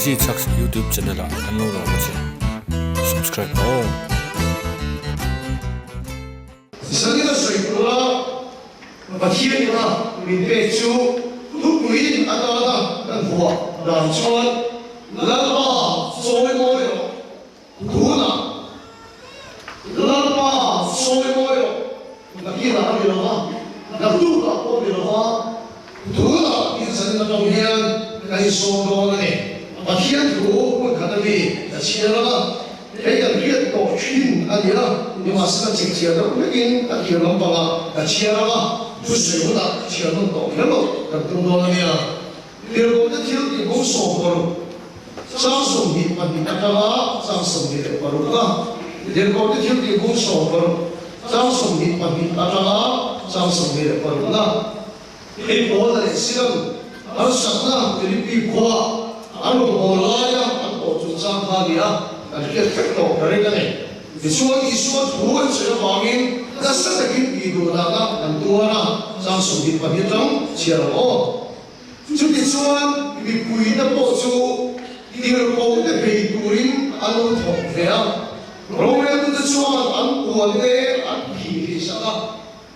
Lizzy Chhaks YouTube channel ah kan lo lawm a che. Subscribe rawh aw. Zanina sawi tura Pathian ina min pek chu thupui atana kan vuah dan chuan Lalpa chawi mawi rawh. Tunah Lalpa sawi mawi rawh, nakinah a ni lo va, naktukah pawh a ni lo va, tunah in zanin atang hian ka insawm dawn a ni. Pathian thu hmun khat ami ka chhiar ang a, hei kan hriat tawh thin a ni a, nimahsela chikchiar deuh hlekin a tir lampangah ka chhiar ang a, thusawi hunah ka chhiar nawn tawh kher lo kan tum dawn a nia. Tirhkohte thil tih bo 16, chang 22 atanga chang 26 a. Tirhkohte thil tih bo 16, chang 22 atanga chang 26 a. Hei Paula leh Silan harsatna Philippi khua an rawn haw laia an tawh chungchang kha a ni a, kan hriat vek tawh ka ring a ni. Tichuan Isua thu an sawi avangin nasa takin tihduhdahna an tuar a, chang 22 atang chhiar ang aw. Chutichuan mipuite pawh chu tirhkohte bei turin an lo thawk ve a, roreltute chuan an puante an phih hlihsak a,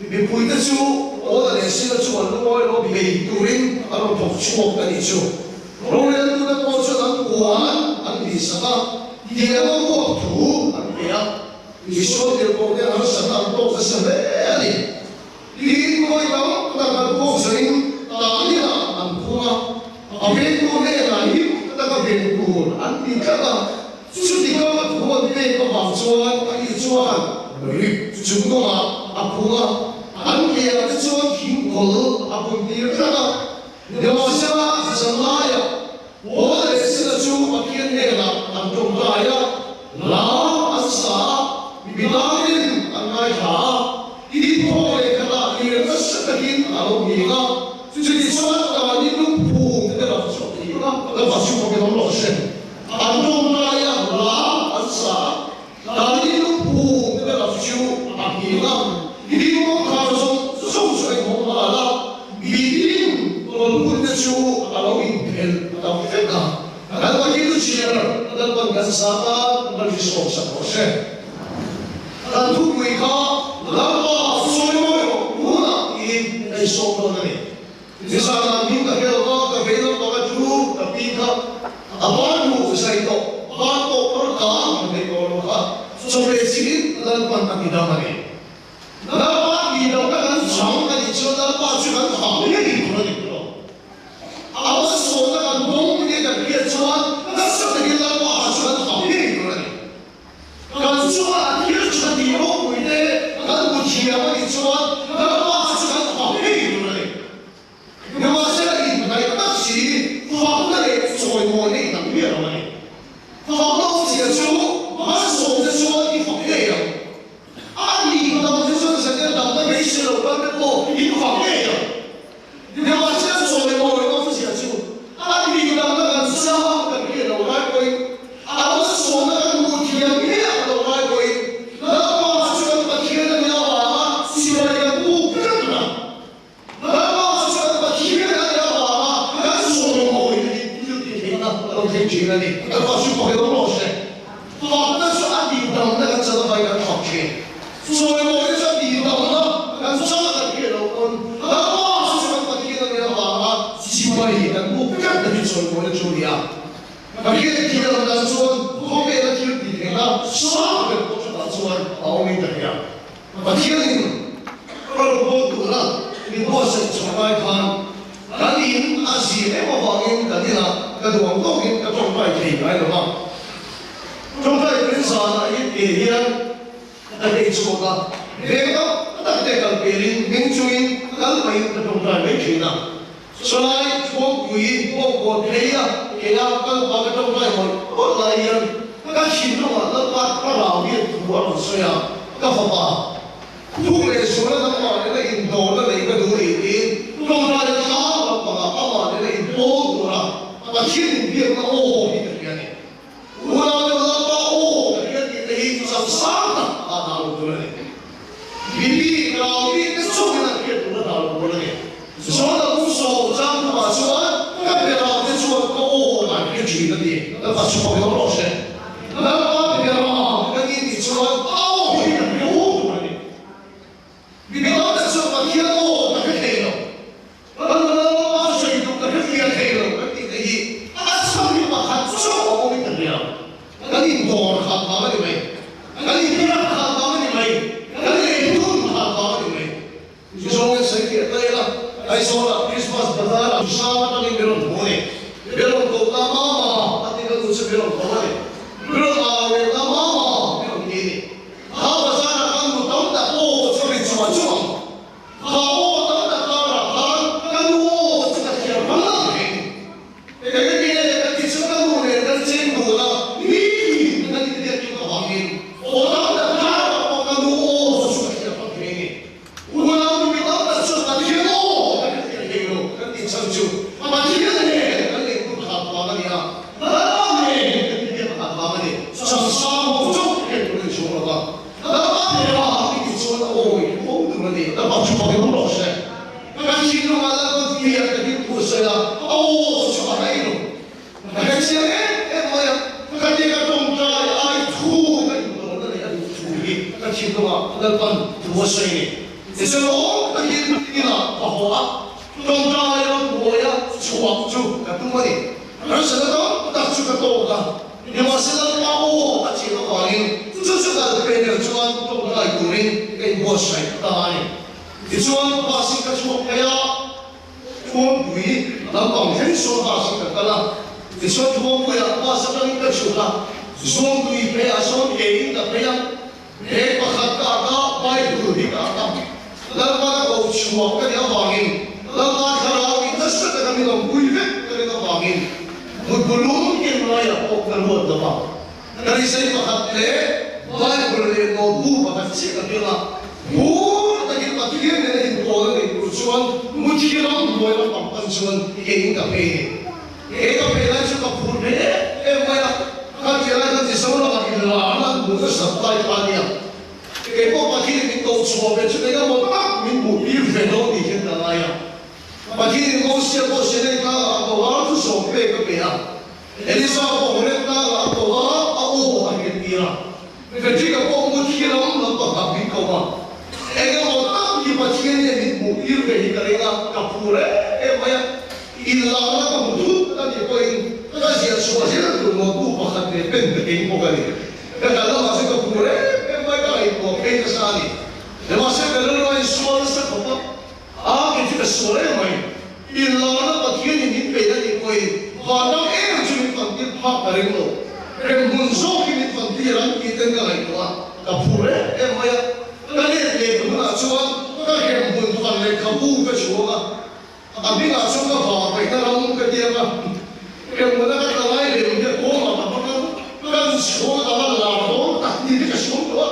mipuite chu Paula leh Sila chu an lungawi lo bei turin an rawn thawk chhuak a nih chu. Roreltute pawh chuan an puan an hlihsak a, tiang a vuak thu an pe a, Isua tirhkohte harsatna an tawk nasa hle a ni. Tin, kawi tam tak an kawk zawhin talinah an phung a, a vengtu hnenah him taka ven tur an ti tlat a. Chuti kama thu an pek avang chuan ani chuan rip chung kawngah a phung a, an keah te chuan thingkawl a bun tir tlat a. Nimahsela, zanlaiah Paula leh Sila chu Pathian hnenah an tawngtai a, hla an sa a, mi dangin an ngaithla a, tin thaw leh khatah lir nasa takin a lo nghing a, chuti chuan tani lungphum te lam chu a nghing a, la va chu bawkin awm lo se, an tawngtai a, hla an sa a, tani lungphum te lam chu a nghing a, tin kawngkhar zawng zawng chu a inhawng nghal a, mitin tawlhmun te chu a lo inphelh ta vek a. Kan Pathian chu chhiar Lalpan kan zat a, kan ri sawm sak rawh se. Kan thupui kha Lalpa sawi mawi rawh tunah tiin ka insawm dawn a ni. Nizanah min ka hel a, ka vei lampang a thu ka pi kha a ban hmuh zai tawh, ban tawh par kang ka nei tawh lo kha chawhmeh chiin Lalpan a ti dam a ni. Lalpa tih lohna kan chang a nih chuan Lalpa chu kan fah ngei tur a ni lo. A malsawmna kan dawng nia kan hriat chuan nasa takin Lalpa chu kan fah ngei tur a ni. Kan chunga a thil tha tih ropuite kan hmu thiam a nih chuan Lalpa chu kan fah ngei tur a ni. Nimahsela inhnaih tak si fakna leh chawimawina in ang miah lo a ni. Fakna awmzia chu malsawmte chuan i fak ngei ang. A nih dang te chuan zan damna beisei lo tan te pawh in fak ngei ang. Nimahsela chawimawina awmzia chu a nih damna kan chang kan hriat lo lai pawhin a malsawmna kan hmuh thiam miah lo lai pawhin Lalpa chuan Pathian a nih avanga sipai kan buk vek ang. Lalpa chuan Pathian a nih avanga kan sawi mawina hi thil ti theihna a lo thleng thin a ni. Lalpa chu fak ilo rawh se. Fakna chu a tihdamna kan chan avangin kan fak thin. Sawi mawina chu a tihdamna kan chan a kan hriat loh pawn Lalpa chu kan Pathian a nih avanga sipai kan buk vek na hi sawi mawina chu a ni a. Pathian thiam dan chuan khawvela thil ti theihna sang ber pawh chutah chuan a awmin ka hria. Pathianin ka lo haw tura min buatsaih chhuah lai khan kan in a zir em avangin kan inah ka duh ang tawkin ka tawngtai thei ngai lo va. Tawngtai turin zanah hi ke hian ka hlei chhuak a, veng tam tak te kal pelin meng chungin kal pahin ka tawngtai mai thin a. Chulai Thuampui bawngkawn phei a kea kal pah ka tawngtai mawlh mawlh lai hian ka thinlungah Lalpa thlarau hian thu a rawn sawi a, ka fapa, thuk leh suala nangmah nena indawrna nei ka duh ni tiin tawngtai thlang lampangah amah nena inpawl tura Pathian inbiakna aw hi ka hria a ni. Unau deuh Lalpa aw ka hria tih te hi cham sang tak a dah lo tur a ni. Mipi rau bik te chauhin an hriat tur a dah lo tur a ni. Chuan a kum sawm chang tumah chuan ka be rau te chuan ka aw an hria thin a ti. Lalpa chu fak emaw rawh se. Lalpa bera kan in tih chuan a aw hi kan hre uk tur a ni. Mi tam tak chuan Pathian aw ka hre thei lo, kan Lalpa sawi duh ka hre fiah thei lo kan tih te hi a chhan hi pakhat chauh a awm in ka hria. Kan indawr khat vang a ni mai, kan inbiak khat vang a ni mai, kan leitun khat vang a ni mai. Zawng in sawi fiah ta ila, Aizawlah Christmas bazar ah hrang atangin min rawn hmu a ni. Min rawn ko ta mama a ti ka nu chu min rawn ko a ni. Min rawn au leh ta mama min rawn ti a ni. Kha bazar ah khan nu tam tak aw chu ri chuan chu ang. Kha aw tam tak karah khan ka nu aw chu ka thiam hman lo thei ni. Engati nge kan ti chu ka nu nen kan cheng dun a, nitin kan inbiak tum avangin aw tam tak karah pawh ka nu aw chu ka thiam hman thei ni. Unau nu mi tam tak chuan Pathian aw kan hre thei lo kan tih chhan chu Pathian nen kan lehkun khat vang a ni a, Lalpa nen kan inbiak khat vang a ni. Changchang ho chauh hriat tur a ni chhung lo va, Lalpa hnena i tih chuan a awi fo tur a ni. Lalpa chu fak emaw rawh se. Kan thinlungah Lalpa fiah takin thu a sawi a, a aw chu a rei lo. Ka hre chiang em em mai a, ka ti ka tawngtai ai thu ka indawn a nei a duh thu hi ka thinlungah Lalpan thu a sawi ni. Tichuan awm takin inah ka haw a, tawngtai ram buaia chhuak chu ka tum a ni. Harsatna tam tak chu ka tawk a, nimahsela Lalpa aw a chian avangin chu chu kal pe ner chuan tawngtai turin ka inbuatsaih ta a ni. Tichuan bus in ka chhuak phei a. Thuampui lampang thleng sawn bus in ka kal a, tichuan Thuampuiah bus atangin ka chhuk a, Zawngtui pheiah sawn ke in ka phei a, bag pakhat ka ak a, Bible hi ka ak a, Lalpa ka ko chhuak ka nih avangin Lalpa thlarau in nasa taka min awmpui vek ka rin avangin mutbu lung ken laiah pawh ka luat lo va. Ka risei pakhat leh Bible leh notebook pakhat chiah ka hming a, phur takin Pathian nena inpawl a neih tur chuan muthi ram hnuai lampang pan chuan keiin ka phei ni. Kei ka phei lai chu ka phur ve em em mai a, ka tih lai khan Mizoramah inlarna an hmuh nasat lai kha a nia. Kei pawh Pathianin min ko chhuah ve chu engemaw tak min hmuh tir ve dawn tih hian ka ngai a. Pathianin Mosia pawh Sinai tlangah a ko a, thusawm pek a pe a. Elisa pawh Horeb tlangah a ko a, a aw a hriat tir a. Patrick-a pawh muthi lam lam pakhat min ko a, eng emaw tak hi Pathian hian min hmuh tir ve hi ka ring a, ka phur em em mai a. Inlarna ka hmu thut a nih pawhin ka ziah chhuah zel tur notebook pakhat leh pen ka keng bawk a ni. Ka kal lamah chuan ka phur em em mai, ka ngaihtuah phei nasa a ni. Nimahse ka rilru a insual nasa khawp a. A ke chu ka sual em mai. Inlarna Pathianin min peih a nih pawhin vanram em chu min fantir phak ka ring lo. Remhmun zawk hi min fantir ang tih ten ka ngaihtuah a, ka phur em em mai a. Ka let leh hunah chuan ka remhmun fan lehkhabu ka chhuang a, a hmingah chuan ka vah peihna ram ka tiang a. Remhmuna ka tla lai leh nia kawngah ka hmang a, kan chhuang a ka va lar dawn tak tih te ka suam tawh a.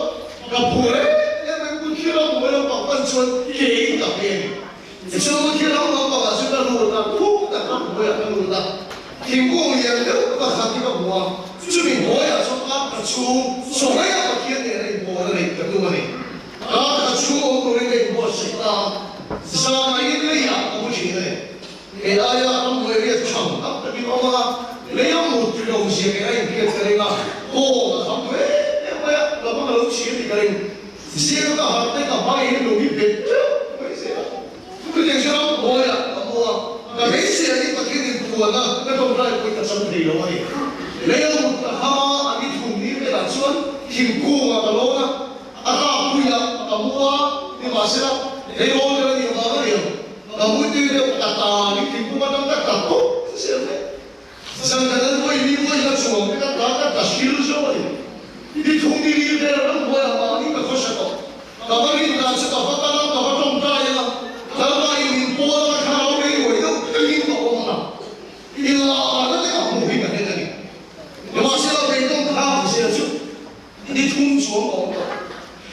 Ka phur em em mai, Pu Thilawm Mualawm Pakpan chuan keiin ka pe a ni. Tichuan Pu Thilawm Lampangah chuan ka lut a, khum tak ram hnuaiah ka lut a, thingkung lian deuh pakhat hi ka hmu a, chumi hnuaiah chuan kar kha chhung chawhmeiah Pathian nena inpawn a neih ka tum a ni. Kar kha chhung awm turin ka inbuatsaih ta a, zanah in leiah ka mu thin a ni. Kei aia ram hnuai riat tham tak takin awm ang a, lei a mut ri lo zia kei a inhriat ka ring a, aw ka kham duh em em mai a, ka hmang a lo chhir tih ka ring. Zir ka harh te ka hmai hi lung hi bet teuh mai zel a, chutiang chu ram hnuaiah ka hmu a, ka beisei ang in Pathian in puan a, ka tawngtai pawhin ka chang thei lo a ni. Lei a mut ka kham a, a ni thum ni velah chuan thingkungah ka lawn a, a tlakpuiah ka mu a, nimahsela lei rawn vel a nih vang a ni ang. Ka mutui deuh ka ta ni thingkung atang ka tla tawp zel mai. Zan khat an vawi ni vawi la chuang te ka tla ka tla hril zo a ni. Ni thum ni li vel ram hnuai ah mahni ka khawsa tawh. Ka va rin dan chu ka va kal a, ka va tawngtai a, Lalpa in min pawl a ka thlarau lei uai deuh thlengin ka awm a. I la na te ka hmuh hi ka hlen a ni. Nimahsela beidawng thlak zia chu Ni thum chuang a awm tawh.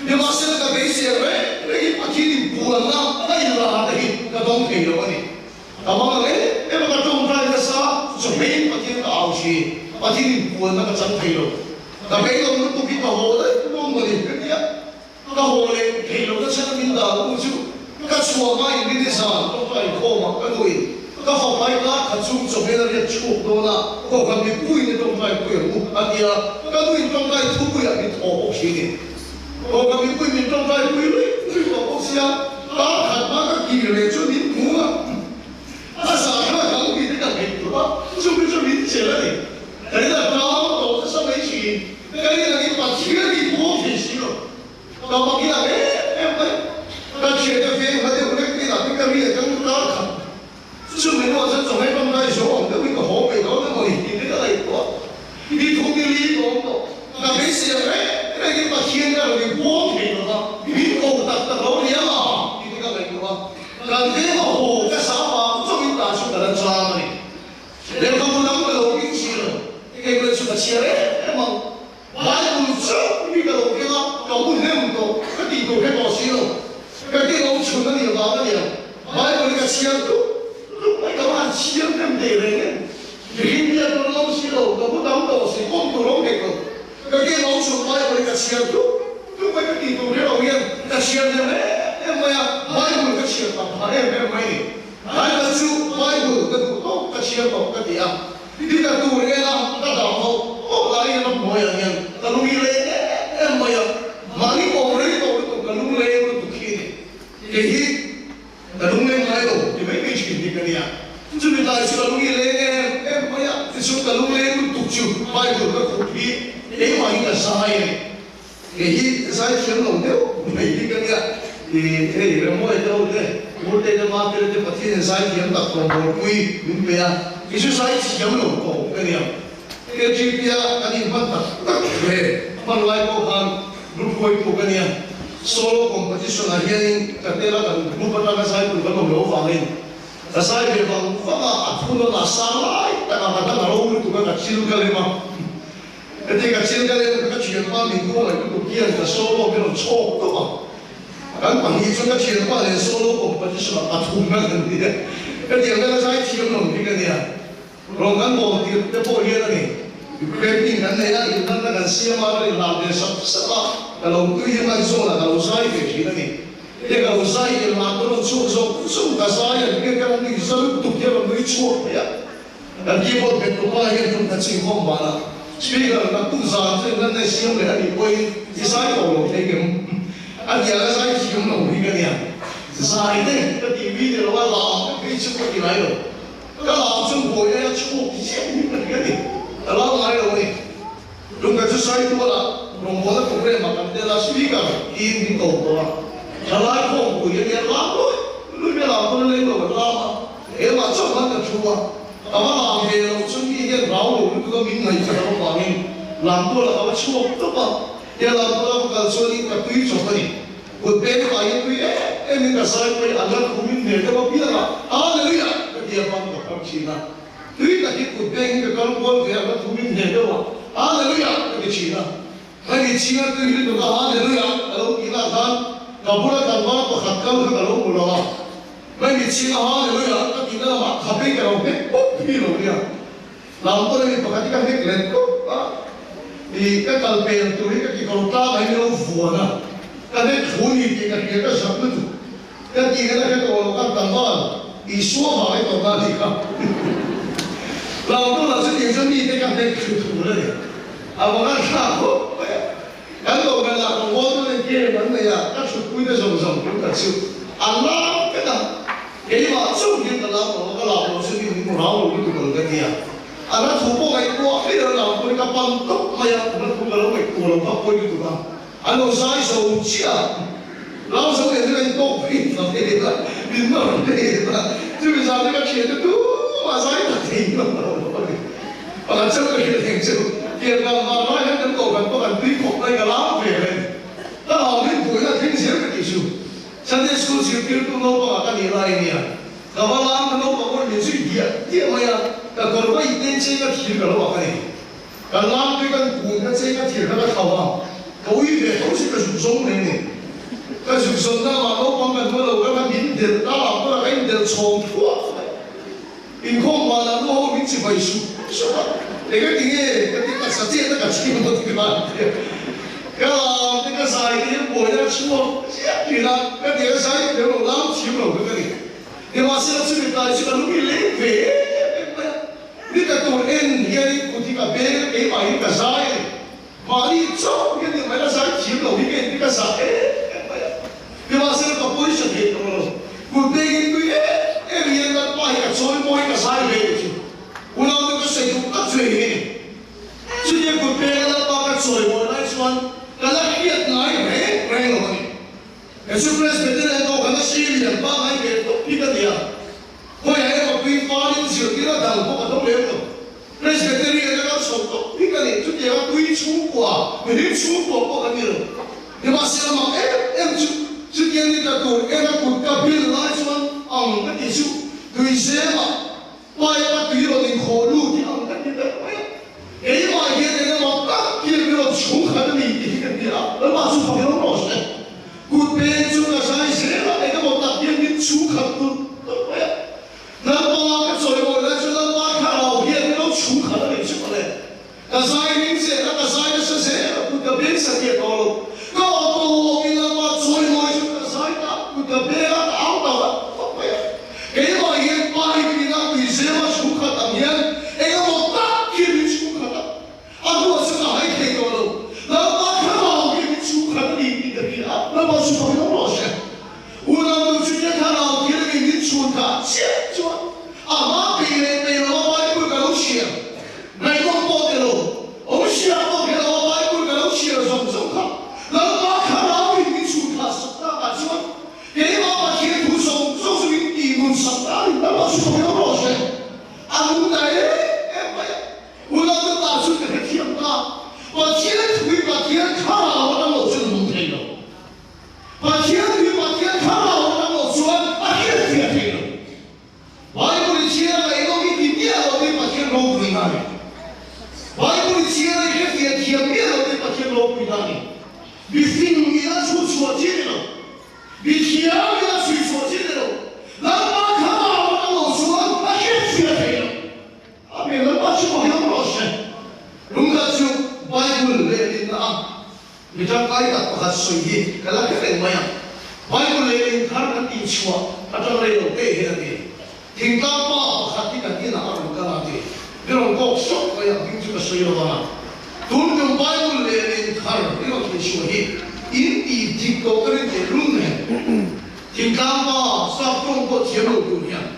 Nimahsela ka beisei reng rengin Pathian in bualna ka inla te hi ka dawng thei lo a ni. Ka hmang ang em em a ka tawngtai nasa chawhmeiin Pathian ka au thin. Pathian in bualna ka chang thei lo. Ka beidawng lutuk hi ka haw daih dawn maw ni ka tia. Ka haw leh thei lo na chhan a min dah u chu ka chhuah hma in ni zan tawngtai khawmah ka nuin. Ka fapa i kar khat chung chawhmel a riat chhuak dawn a, kohhran mipuiin i tawngtai pui ang u, a ti a. Ka nuin tawngtai thupuiah min thawh bawk si ni. Kohhran mipui min tawngtai pui luih luih tawh bawk sia, kar khat hma ka kir leh chu min hmu a. A zahna kal mi te ka nghet duh a, chumi chu min chelh a ni. Ka in a tlang tawh nasa mai thin, ka in angin Pathian i pawm thei si lo. Ka mak i ang em em mai. Ka thiante veng hla deuh lek inah te ka ri a kang kar khat. Chumi hnuah chuan chawhmeh tawngtai zawh awm deuhin ka haw mai dawn emaw ni tih te ka ngaihtuah. Ni thum ni li ka awm tawh. Ka beisei ang reng rengin Pathian ka rawn inpawm thei lo va, min ko tak tak lo nia tih te ka ngaihtuah a. Kan veng a haw ka sa vang chauhin tah chu ka la chang a ni. Lehkhabu dang ka lo keng si lo. Engemaw chu ka chhiar em em ang. Bible chu mi ka lo keng a, ka mu hnem tawh, ka tih tur hre tawh si lo. Ka keng awm chhun a nih vang a nia. Bible hi ka chhiar dup dup mai, ka va han chhiar hnem thei reng em. Mihring hian ka lo si lo, ka mu tam tawh si, kawm tur awm hek lo. Ka keng awm chhun Bible hi ka chhiar dup dup mai, ka tih tur hre lo hian ka chhiar hnem em em mai a, Bible ka chhiar tam phah em em mai ni. Bible chu Bible ka duh tawk ka chhiar tawh ka ti a. Ni ka tur en a, ka dah mawlh mawlh laiin ram hnuaiah hian ka lung i leng em em mai a, mahni awm rei tawh lutuk ka lung leng lutuk hi a ni. Kei hi ka lung leng ngai lo ti mai mai thin hi ka nia. Chumi tlai chu ka lung i leng em em mai a, tichuan ka lung leng lutuk chu Bible ka khup hi keimah hi ka zai a ni. Kei hi zaithiam lo deuh mai hi ka nia. I hei Remawi te ho te, Murte te Mapele te Pathianin zaithiam tak rawngbawlpui min pe a, kei chu zaithiam lo tawp ka nia. KGP a kan inhman tak tak ve hman lai pawh khan group huaitu ka nia. Solo competition ah hianin ka tel a, kan group atanga zaitu kan awm lo avangin ka zai ve vang vang a, a thunawn ah sang lai takah ka dang a ro lutuk a, ka chil ka lem a. Heti ka chil ka lem ka thianpa min khawngaih lutuk hian ka solo min rawn chhawk tawp a, kan pahnih chuan ka thianpa nen solo competition ah pathum na kan ni a, hetiang vel a zai thiam lo hi ka nia, rawn kan bawm tir te pawh hian a ni, camping kan nei a, inhlanna kan siam a, ka inhlan ve sap sap a, ka lo tui hi hman zawnah ka lo zai ve thin a ni, hei ka lo zai inhlan ka rawn chhuak zawk zawk ka zai an biak ka rawn nui za lutuk hian rawn nui chhuak thei a. Kan keyboard bet tupa hian tum khat ching khawm vanah speaker nak tuk zan chu englan nge siam leh a nih pawhin i zai tawh lo thei kem a tia ka zai thiam lo hi ka nia. Zai te ka tih mi ni lo a lam te phei chu ka ti ngai lo. Ka lam chu buai aia chhuak chiah hi ka ti a ni. Ka lam ngai lo a ni. Tum khat chu sai tualah rawngbawlna program ah kan tel a speaker tiin min ko tawh a. Thalai khawmpui a nia lam luih luih mai lam pawn a leng lo an lam a. Hemah chauh khan ka thu a, ka va lam ve loh chuan mi hian rau lo lutuk a min ngaihthla lo avangin lamtualah ka va chhuak tawp a, he lamtuala ka kal chuanin ka tui chawp a ni. Kut peng fai hian tui em emin ka zai pawhin an la khum in hmel deuh apiang a, Hallelujah! ka ti avang ka phar thin a, tui takin kut peng hi ka kal kual ve a, an la khum in hmel deuh a, Hallelujah! ka ti thin a. Hemi chhinga tui lutuk a Hallelujah! ka lo tih lah khan ka bula tlangval pakhat kal kha ka lo hmu lo a. Hemi chhinga Hallelujah! ka tihna lamah khabe ka lo hnek pawp hi lo nia. Lam pawh hemi pakhat hi ka hnek let tawp a, ih ka kal pen tur hi ka kekawr tlangah hi min lo vuan a, ka hnek thu ni tih ka hria ka zak lutuk. Ka tih kha ka hre tawh lo, kan tlangval Isua vang i tawrh na a nih kha. Tlangval lah chutiang chuan mite ka hnek thu thur a ni. A va ngan thlak khawp mai a. Kan lo hmel ah ka ngawl dawn in game an nei a, ka thutpui te zawng zawng tur ka chu a lam vek a. Keimah chauh hian ka lam lo a, ka lam lo chu mi min rau lo lutuk ang ka tia. A hla thu pawh ngaihtuah hlir a lam pawhin ka pan tawp mai a, hla thu ka lo ngaihtuah lo kha pawi lutuk a. An lo zai zo chiah a, lau zo leh chu ka intawk phei ta ve a, min nawr ve a, chumi zan chu ka thiante tumah zai ta thei lo a ni. Pakhat chauh ka hrilh theng chu, tiang kal van lai hian kan kohhran pawh kan tui khawp mai ka lam ve reng. Ka lam hi buaina a thleng zel ka tih chu, Sunday School zirtirtu naupangah ka nih lai ania, ka va lam ka naupang pawhin min zui diah diah mai a, ka kawr va iten cheng a thir ka lo ak a ni. Kan lam tui kan kun ka cheng a thir kha ka thlauh a, ka ui ve tho si ka zuk zawng reng ni. Ka zuk zawn na mah naupang kan hmu lo ka kha min delh ta ah pawh ka in delh chhawm thuak mai. Inkhawm vanah nu ho min chi vai sup sup a, eng ati nge ka ti taksa chiah na ka chim lo ti khan ka lam te ka zai te hian buaina a chhuak chiah thin a, ka ti a zai thiam lo lam thiam lo kha ka ni. Nimahsela chumi tlai chu ka lung i leng ve em em mai a, ni ka tur en hianin kut hi ka beng a, keimah hi ka zai a ni. Mahni chauh hian ni mai la zai thiam lo hi ka inti ka zah em em mai a. Nimahsela ka pawisa thei tawh lo. Kut bengin tui em em hian Lalpa hi ka chawi mawi ka zai ve ni chu. Unau te ka sawi duh tak chu hei hi a ni. Chutia kut benga Lalpa ka chawi mawi lai chuan ka la hriat ngai reng reng lo a ni. He chu Presbyterian pawh kan la hri lian pangngai ve tawp hi ka ni a. Khawiah emaw tui falin zirtir a dang pawh ka dawng lem lo. Presbyterian a kal chho tawp hi ka ni. Chutianga tui chhungkua, mihring chhungkua pawh kan ni lo. Nimahsela mak em em chu chutiang ni ta tur ena kut ka bil lai chuan ang ka ti chu tui zemah pipe a tui rawn inkhawh lut hi ang ka ti ber mai a. Keimah hian eng emaw tak hian min rawn chhung khat a ni tih hi ka ti a, Lalpa chu fak ilo rawh se. Kut peng chu ka zai zel a, eng emaw tak hian min chhung khat tulh tulh mai a. Lalpa ka chawi mawi lai chuan Lalpa thlarau hian min lo chhung khat a nih chu mawle. Ka zai ring zel a, ka zai nasa zel a, kut ka beng satliah tawh lo. Ka aw tawkin Lalpa chawi mawi chu ka zai ta, kut ka beng a, ka au ta vat vat mai a. Keimah hian pipe in a tui zema chhung khat ang hian eng emaw tak hian min chhung khat a, a hnuah chuan a hai thei tawh lo. Lalpa thlarau hian min chhung khat a ni tih ka hria a, Lalpa chu fak in awm rawh se. Unau nu chu nia thlarau thil min min chhun kha chiah chuan a hma peih leh peih lo a Bible ka lo chhiar ngaihnawm pawh ti lo, awm hria pawh khe lo a Bible ka lo chhiar zawng zawng kha Lalpa thlarau in min chhun kha sak takah chuan Keimah Pathian thu zawng zawng chu min tih nun sak ta a ni, Lalpa chu fak ilo rawh se. A nung ta em em mai a, unau te ta chu ka hrethiam ta, Pathian thu hi Pathian thlarau atang lo chuan a nung thei lo. Pathian thu hi Pathian thlarau atang lo chuan a hriatfiah thei lo. Bible i chhiar a ngaihnawm i ti miah lo hi Pathian ropuina a ni. Bible i chhiar a i hrefiah thiam miah lo hi Pathian ropuina a ni. Mi fing ina chhut chhuah chi ni lo. Mi thiam ina chhui chhuah chi ni lo. Lalpa thlarau a lo chuan a hriatfiah thei lo. Amen. Lalpa chu pawh hi awm rawh se. Lungkhat chu Bible lehlinna a Mi tangkai tak pakhat sawi hi ka la hre reng mai a, Bible leh inthar kan tihchhuah atang rei lo te hian a ti. Thingtlang pa pakhat hi kan inah a rawn kal a ti. Mi rawn kawk sawk mai a, hming chu ka sawi lo vang a. Tun tum Bible leh inthar i rawn tihchhuah hi in tih dik tawh ka rin teh lul nen. Thingtlang pa sap tawng pawh thiam lo tur hian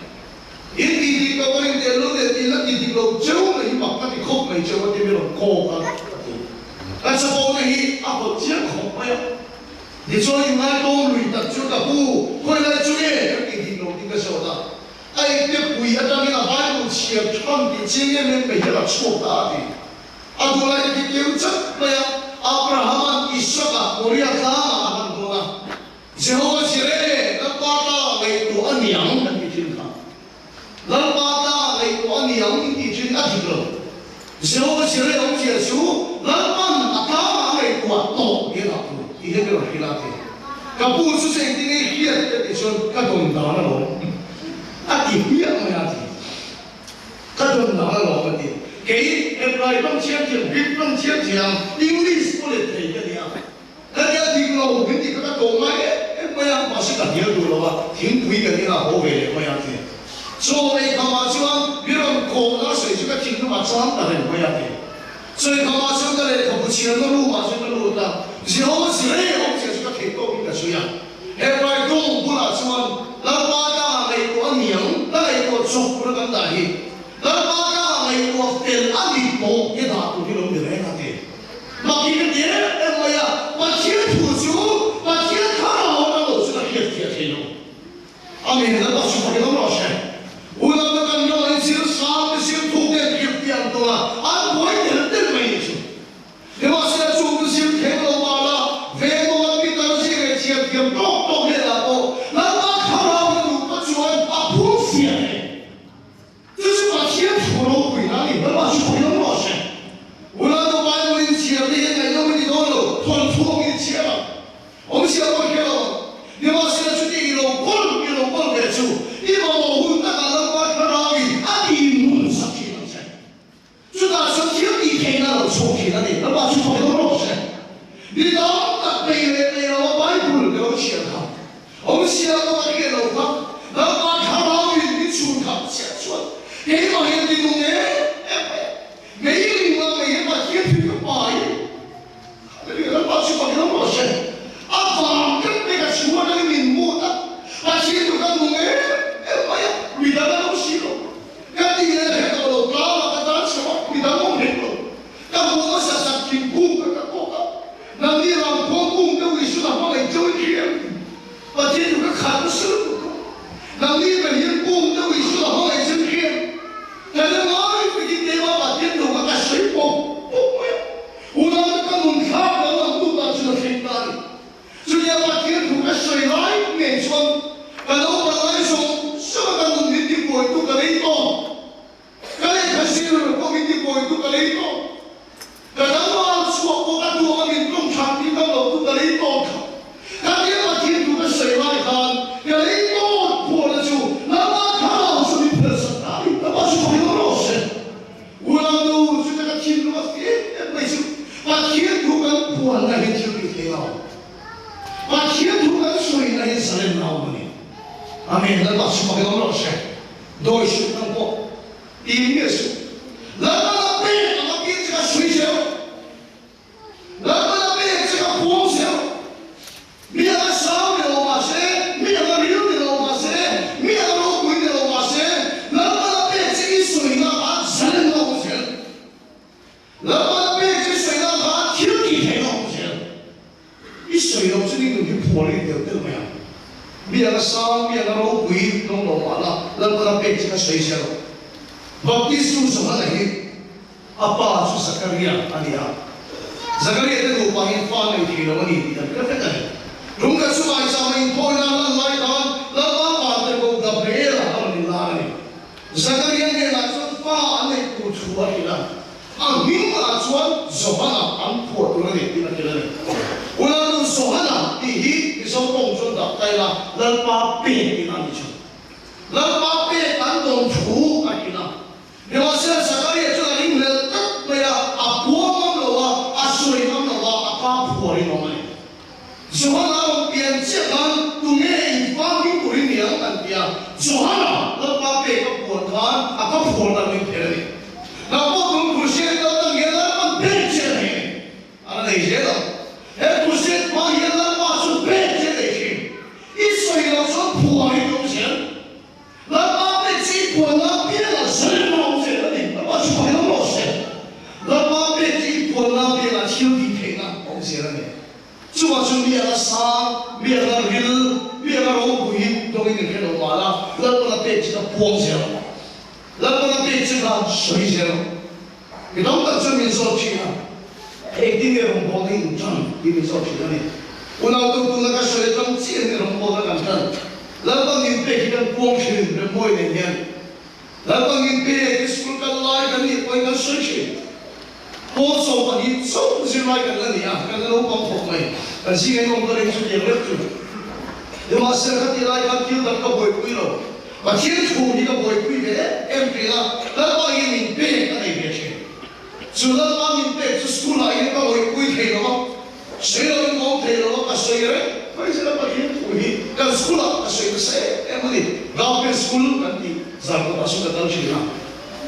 in tih dik tawh ka rin teh lul nen in la ti dik lo cheu mai hi mak ka ti khawp mai cheu a ti mi rawn kawk a a ti. Ka chapo te hi a hawt chiang khawp mai a, tichuan in ngaitawm lui tak chu ka pu, khawi lai chu nge kan tih dik lo tih ka zawt a, a ipte pui atangin a Bible chhiar than tih chiang em em mai hi a la chhuak ta a ti. A duh lai te khi keu chat mai a, Abraham-a'n Isaka Moria tlangah a han dawn a, Jehovah Jireh, Lalpa ta ngaihtuah a niang kan ti thin kha. Lalpa ta ngaihtuah a niang in tih thin a dik lo. Jehovah Jireh awmzia chu Lalpan a tlangah a ngaihtuah tawh hian a phu tih hian ka rawn hrilh a ti. Ka pu chu chu engtin nge hriat ka tih chuan ka dawn dan alawm a ti hmiah mai a ti. Ka dawn dan alawm a ti. Kei Hebrai tawng thiam thiam, Greek tawng thiam thiam, English pawh let thei ka ni a. Ka nia dik lo, min ti kha ka tawh ngai em em mai a, mahse ka hnial duh lo a, thingpui kan ina haw ve leh mai a ti. Chaw ei khamah chuan mi rawn kawhna a sawi chu ka thinlung a chang ta reng mai a ti. Chaw ei khamah chuan ka lehkhabu chhiarna room ah chuan ka lut a, Jehovah zirei awm zia chu ka theih tawkin ka chhui a. Hebrai tawng bulah chuan Lalpa tlangah ngaihtuah a niang, ka ngaihtuah chawp tura kan dah hi Lalpa tlangah ngaihtuah fel a ni tawh hi dah tur hi lo ni reng a ti. Mak hi ka ti em em mai a, Pathian thu chu Pathian thlarau atang lo chuan a hriat fiah thei lo. Amen, Lalpa chu fak in awm rawh se. Unau te kan ram ah zir sang te zir thuk te an hriat fiah ang tawh a, an buai tel tel mai ni chu. Nimahsela chung chu zir theng lo mah la, veng maw an pitar zir leh thiam thiam tawk tawk hnenah pawh Lalpa thlarau in a duh phawt chuan a phur fiah thei. Chu chu Pathian thu ropui na a ni, Lalpa chu fak in awm rawh se. Unau Bible in chhiar te hian ngaihnawm i ti dawn lo, thawnthu awm in chhiar ang, awmzia pawh hre lo ang. Nimahsela chuti i lo kawl, i lo kawl ve chu i mamawh hun takah Lalpa thlarau in a ti mun sak thin ang che. Chutah chuan thil tih theihna a lo chhuak thin a ni, Lalpa chu fak in awm rawh se. Mi tam tak peih leh peih lo a Bible ka lo chhiar kha, awmzia pawh ka hriat lo kha, Lalpa thlarau. sawi pawp pawp mai a. Unaute ka nun thlak lo ang tu tan chuan a thleng ta a ni. Chutia Pathian thu ka sawi lai ngei chuan ka naupang lai zawng zawng a ka nun min tibuaitu ka lei tawh. Ka lehkha zir pawh min tibuaitu ka lei tawh. Ka danglam chhuah pawh ka duh a min tawng thlak tir ngam lo tu ka lei tawh kha. Ka tia Pathian thu ka sawi lai khan ka lei tawt phuahna chu Lalpa thlarau chu min phelsak ta a ni. Lalpa chu fak in awm rawh se. Unau chu ka thinlung a fim em mai chu Pathian thu kan puanna hi thil tih theih lo. Pathian thu kan sawina hi zalenna a awm a ni. Amen. Lalpa chu fak in awm rawh se. Dawi suh nang pawh tim nge suh. Lalpa na pek ang a pian che ka sawi zel. Lalpa na pek che ka puang zel. Mi anga sang ni lo mahse, mi anga ril ni lo mahse, mi anga ropui ni lo mahse, Lalpa na pek che i sawina kha zalenna a awm zel. Lalpa na pek che i sawina kha thil tih theihna a awm zel. I sawi loh chu ni nun hi phual in tel tel mai ang. Mi anga sang, mi anga ropui dawng lo mahla, Lalpa na pek che kha sawi zel lo. Baptistu Johana hi A pa chu Zakaria a ni a, Zakaria te nupa hi fa nei thei lo a ni tih an hre vek a ni. Lungkhat chu Aichama inkhawina a lan lai khan Lalpa Vantirhkoh Gabriela a rawn inlar a ni. Zakaria hnenah chuan fa an neih tur thu a hrilh a, a hmingah chuan Johana an phuah tur a ni tih a hrilh a ni. Unau nu Johana tih hi Mizo tawng chuan dah ta ila Lalpa pek tihna a ni chu. Lalpa pek an dawn thu a hrilh a. Nimahsela Zakaria chuan a ringhlel tlat mai a, a puang ngam lo a, a sawi ngam lo a, a ka phuar in awm a ni. Johana rawn pian chiah khan tunge in famhim turin ni ang an ti a, Johana Lalpa pek a puan khan a ka phuar dan min phel a ni. Nang pawh tun Crusade kal tan hian Lalpan pek che a nei a ni. A la nei zel ang. He Crusade hma hian Lalpa chu pek che a nei thin. I sawi loh chuan phuar in awm zel. Lalpa pek chi i puanna bialah zalenna awm zel a ni. Lalpa chu fak in awm rawh se. Lalpa pek chi i puanna bialah thil tih theihna awm zel a ni. Chuvang chu mi anga sang, mi anga ril, mi anga ropui dawngin in hre lo mah la, Lalpa la pek chi kha puang zel rawh. Lalpa la pek chi kha sawi zel rawh. Mi tam tak chuan min zawt thin a, engtin nge rawngbawlna hi in tan tih min zawt thin a ni. Unau tu tuna ka sawi atang chiah hian rawngbawlna kan tan. Lalpa ngin pek hi kan puang thin Remmawi nen hian. Lalpa ngin pek hi school kal lai kan nih pawhin kan sawi thin. Pawl 12 chauh zirlai kan la ni a, kan la naupang khawp mai. Kan zing en awm ka ring chu tiang lek chu. Nimahsela ka tih lai khan thil dang ka buaipui lo. Pathian thu hi ka buaipui ve em em tih a, Lalpa hian min pek a nei ve thin. Chu Lalpa min pek chu school ah hian ka buaipui thei lo a, sawi lo in ka awm thei lo a, ka sawi reng mai zel a Pathian thu hi kan school ah ka sawi nasa em em a ni. Gaupen school kan tih zan kawtah chu ka kal thin a,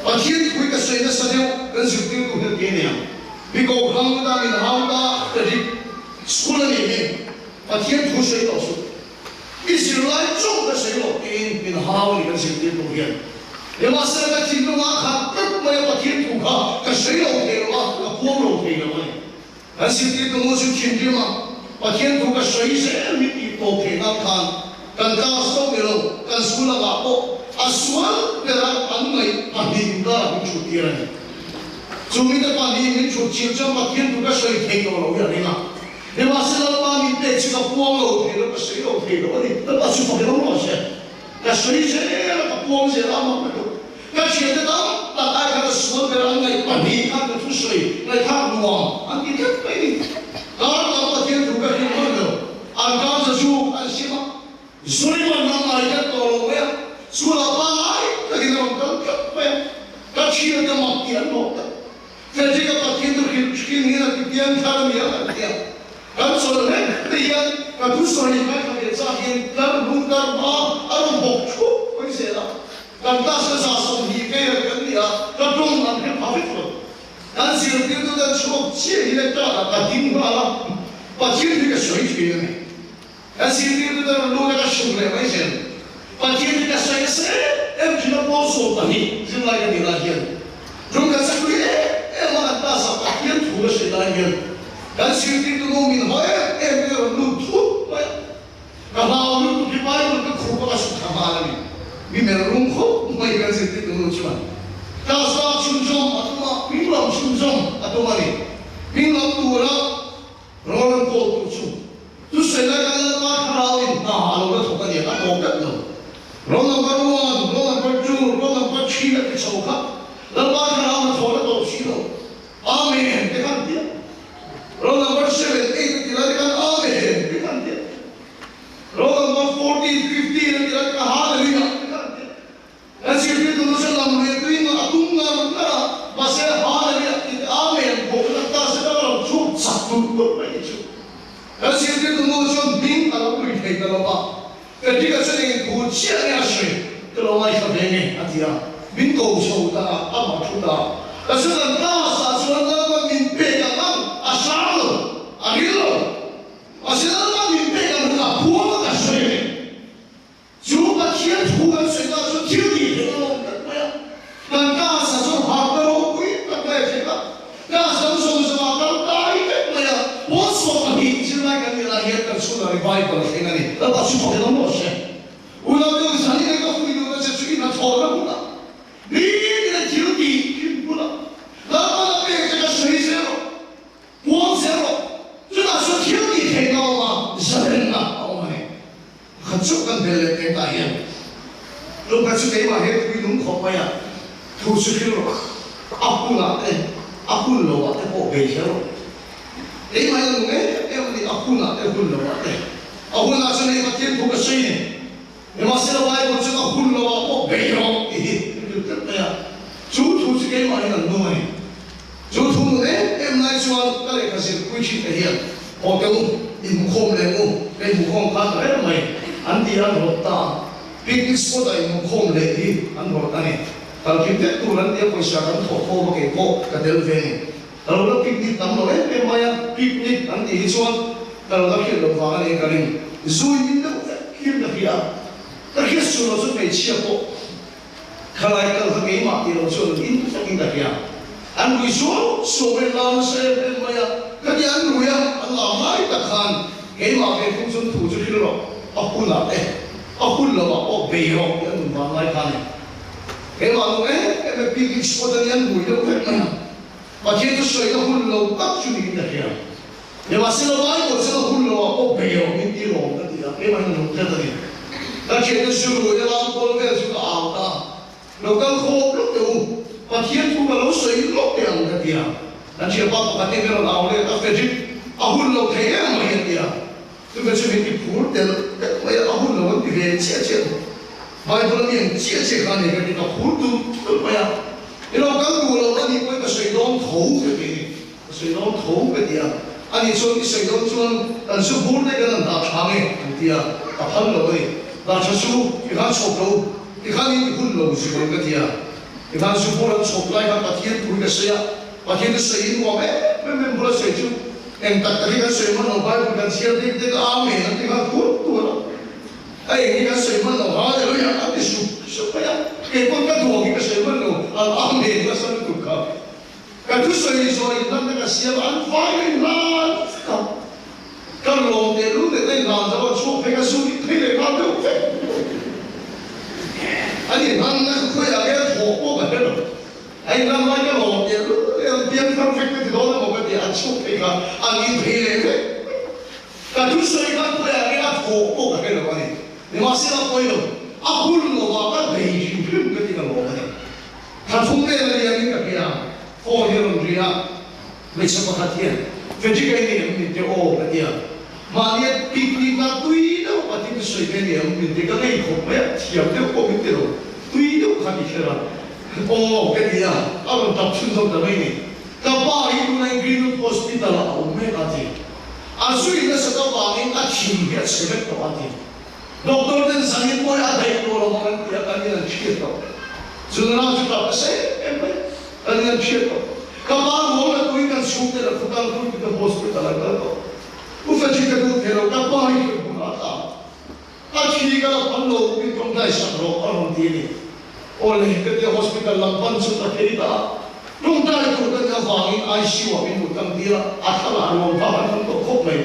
Pathian thu hi ka sawi nasa deuh kan zirtirtu hian ti a nia. Mi kohhran ta min hau ta ka dik school a nih hi Pathian thu sawi tawh suh. I zirlai chauh ka sawi loh tiin min hau a ni kan zirtir pawh hian. Nimahsela ka thinlungah khat tlat mai a Pathian thu kha ka sawi lo thei lo a, ka puang lo thei lo a ni. Kan zirtirtu nu chu thinrim a, Pathian thu ka sawi zel min tih tawp theih nan khan kan class chauh ni lo, kan school lamah pawh a sual bera an ngaih pahnih karah min thut tir a ni. Chu mite pahnih min thut chhir chuan Pathian thu ka sawi thei tawh lo hi a ring a. Nimahsela Lalpa min pek chu ka puang lo thei lo, ka sawi lo thei lo a ni. Lalpa chu fak in awm rawh se. Ka sawi zel a, ka puang zel a, amah ka duh. Ka thiante tam tak ai khan a sual ber an ngaih pahnih khan ka thusawi ngaihthlak nuam an ti tlat mai ni. Kar tam Pathian thu ka hrilh hman lo. An kar za zuk an sim a, zui man an ngai tlat tawh lo mai a, chu Lalpa ngai takin a rawn kal tlat mai a, ka thiante mak tih an hlawh tlat. Frederick a Pathian chu hrilh thin hian a ti piang thar a ni a kan ti a. Kan sawi reng te hian ka thusawi ngaithla ve chak hian tlar hnung tlar hma a rawn bawk thup mai zel a. Kan class ka 20 vel kan ni a, ka tawng an hre pha vek lo. Kan zirtirtu ten chhuak chiah hi le class ah ka ding nghal a, Pathian hi ka sawi thin a ni. Kan zirtirtu ten rawn lut a ka hruk leh mai zel. Pathian hi ka sawi nasa em em thin a pawl 12 zirlai ka nih lai hian tum kan sa pui em em a kan class ah Pathian thu ka sawi lai hian kan zirtirtu nu min haw em em te rawn lut thut mai a, ka hlau lutuk hi Bible ka khup a ka suk thla nghal a ni. Mi melh rum khawp mai kan zirtirtu nu chuan class lak chhunzawm a tum a. Hming lam chhunzawm a tum a ni. Hming lam tura rawn an kawl tur chu thusawi lai khan Lalpa Thlarauin hna a lo la thawk a ni a tawp vek lo. Roll number one, roll number two, roll number three a ti chho kha Lalpa Thlarau hna thawh la tawp si lo. Amen te khan ti a. Roll number seven, eight a ti lai te khan Amen te khan ti a. Roll number 14, 15 a ti lai te khan Hallelujah te khan ti a. Kan zirtirtu nu chuan lam leh tui ngah a tum ngar ngar a, mahse Hallelujah tih te Amen pawh kan ta se tak a lo chhuk chak tulh tulh mai ni chu. Kan zirtirtu nu chuan hming a lo pui thei ta lo va, Frederick-a chuan engin thu chiah nge a sawi ka lo ngaithla ve nge a ti a, min ko chho ta a, amah thu ta a. Ka chu kan class ah chuan Lalpan min pek ang ang a hrang lo, a ril lo. Mahse Lalpan min pek ang kha phuam a ka sawi a ni. Chu Pathian thu kan sawi ta chu thil tih theih a lawm vek mai a. Kan class ah chuan harhna ropui tak mai a thleng a. Class dang zawng zawngah kal kai vek mai a. Pawn 12 zirlai kan nih lai hian kan chhunah revival a thleng a ni. Lalpa chu fak in awm rawh se. Unau deuh zan in ka fuih duhna che chu i hnathawhna hmunah nitin a thil tih thin hmunah Lalpa la pek che ka sawi zel rawh. Puang zel rawh. Chutah chuan thil tih theihna a awm a, zalenna a awm a ni. Pakhat chauh kan bel leh teng tah hian lungkhat chu keimah he tui nung khawp mai a, thu chu hril rawh. A hunah te, a hun loah te pawh bei kher rawh. Keimah hian nung em em a ni, a hunah te, hun loah te. A hunah chuan hei Pathian thu ka sawi ni. Nimahsela Bible chuan a hun loah pawh bei rawh tih hi min hrilh tlat mai a, chu thu chu keimah hian an nung a ni. Chu thu nung em em lai chuan ka lehkha zirpui thin te hian haw teh u, inhmukhawm leh u, ka inhmukhawm kha ta reng mai an ti a, an rawt ta a. Picnic spot ah inhmukhawm leh hi an rawt a ni. Kalkim vek tur an ti a, pawisa kan thawh khawm a kei pawh ka tel ve a ni. Ka lo la picnic tam lo em em mai a, picnic an tih hi chuan ka lo la hriat loh vang a ni ka ring. Zui in deuh vek hian ka hria a, ka hriat suh loh chuan hmeichhia pawh khalai kal kha keimah tih loh chuan in vek in ka hria. An rui suau suau mai, lam nasa em em mai a, ka ti an rui a, an lam lai tak khan keimah ve thung chuan thu chu hril rawh, a hunah te, a hun lovah pawh bei rawh tih a nun vang lai kha a ni. Keimah nung em em e picnic spot a nia an rui deuh vek mai a. Pathian chu sawina hun lo tak chu niin ka hria. Nimahsela Bible chuan a hun lo ah pawh bei rawh min ti lawm ka ti a, keimah hian a lo hriat a ni. Ka thiante chu ruaina lam kual vel chu ka au ta a, lo kal khawp lawk teh u, Pathian thu ka lo sawi lawk teh ang ka ti a. Kan thianpa pakhat hi min rawn au let a, Frederick, a hun lo thei em mai a ti a. Chuve chu min ti phur tel tel mai a, a hun lo an ti ve chiah chiah thawk. Bible a mi ang chiah chiah kha a ni ka ti, ka phur tul tul mai a. I lo kal duh lo a nih pawhin ka sawi dawn tho ka ti a ni, ka sawi dawn tho ka ti a. A nih chuan i sawi dawn chuan kan zu bur te kan han dah tha nge an ti a, ka phal lo a ni. Dah tha chu i khan chhawp lo, i khan in i hun lo zual ka ti a. I khan zu bur an chhawp lai khan Pathian thu hi ka sawi a, Pathian chu sawi in nuam em em em bula sawi chu eng tak tak hi kan sawi hman lo, Bible kan chhiar dek dek a, Amen an ti nghal tuar tuar a, a eng hi kan sawi hman lo, Hallelujah an ti sup sup mai a, kei pawn ka duang hi ka sawi hman lo, an Amen nasa lutuk kha. Ka thusawi zawh in hlan na ka siam a, an vai na in hlan vek a, ka lawm leh lu leh na in hlan zo a, chhuak phei ka zu in phei leh nghal deuh vek. An in hlan na ka khawiah nge a thawh pawh ka hre lo. A in ram lai ka lawm teh lul e, an piang thar vek ka ti dawn emaw ka ti, an chhuk phei kha an in phei leh vek mai. Ka thusawi khan khawiah nge a thawh pawh ka hre lo a ni. Nimahsela pawi lo, a hun lovah ka bei hrim hrim ka ti ka lawm a ni. Thla thum vel a liam in ka hria, phone hi a rawn ri a, hmeichhe pakhat hian, Frederick a i ni em min ti aw ka ti a, mahni a picnic na tui deuh a tin sawi ve ni em min ti, ka ngei khawp mai a, thiam deuh pawh min ti lo, tui deuh kha ni kher a. Aw ka ti a, a rawn tap chhunzawm ta mai ni. Ka pa hi tunah Greenwood Hospital ah a awm mek a ti. A zui nasat avangin a thin hi a chhe vek tawh a ti. Doctor ten zanin pawh hi a daih tawh lo ang an ti a, kan in an hriat tawh. Chunra chu tap nasa em em mai, kan in an hriat tawh. Ka pa rual la tuin kan chhungte la khawkal Greenwood Hospital ah kal tawh. U Faji ka duh thei lo, ka pa hi ka hmunah a tla. A thi ka la phan lo, min tawngtai sak rawh a rawn ti a ni. Aw le, ka tia hospital lam pan chu ka thei ta a, tawngtai tur ka nih avangin ICU ah min hmuh tlang tir a, a thlalak ruang vak an tam tawh khawp mai.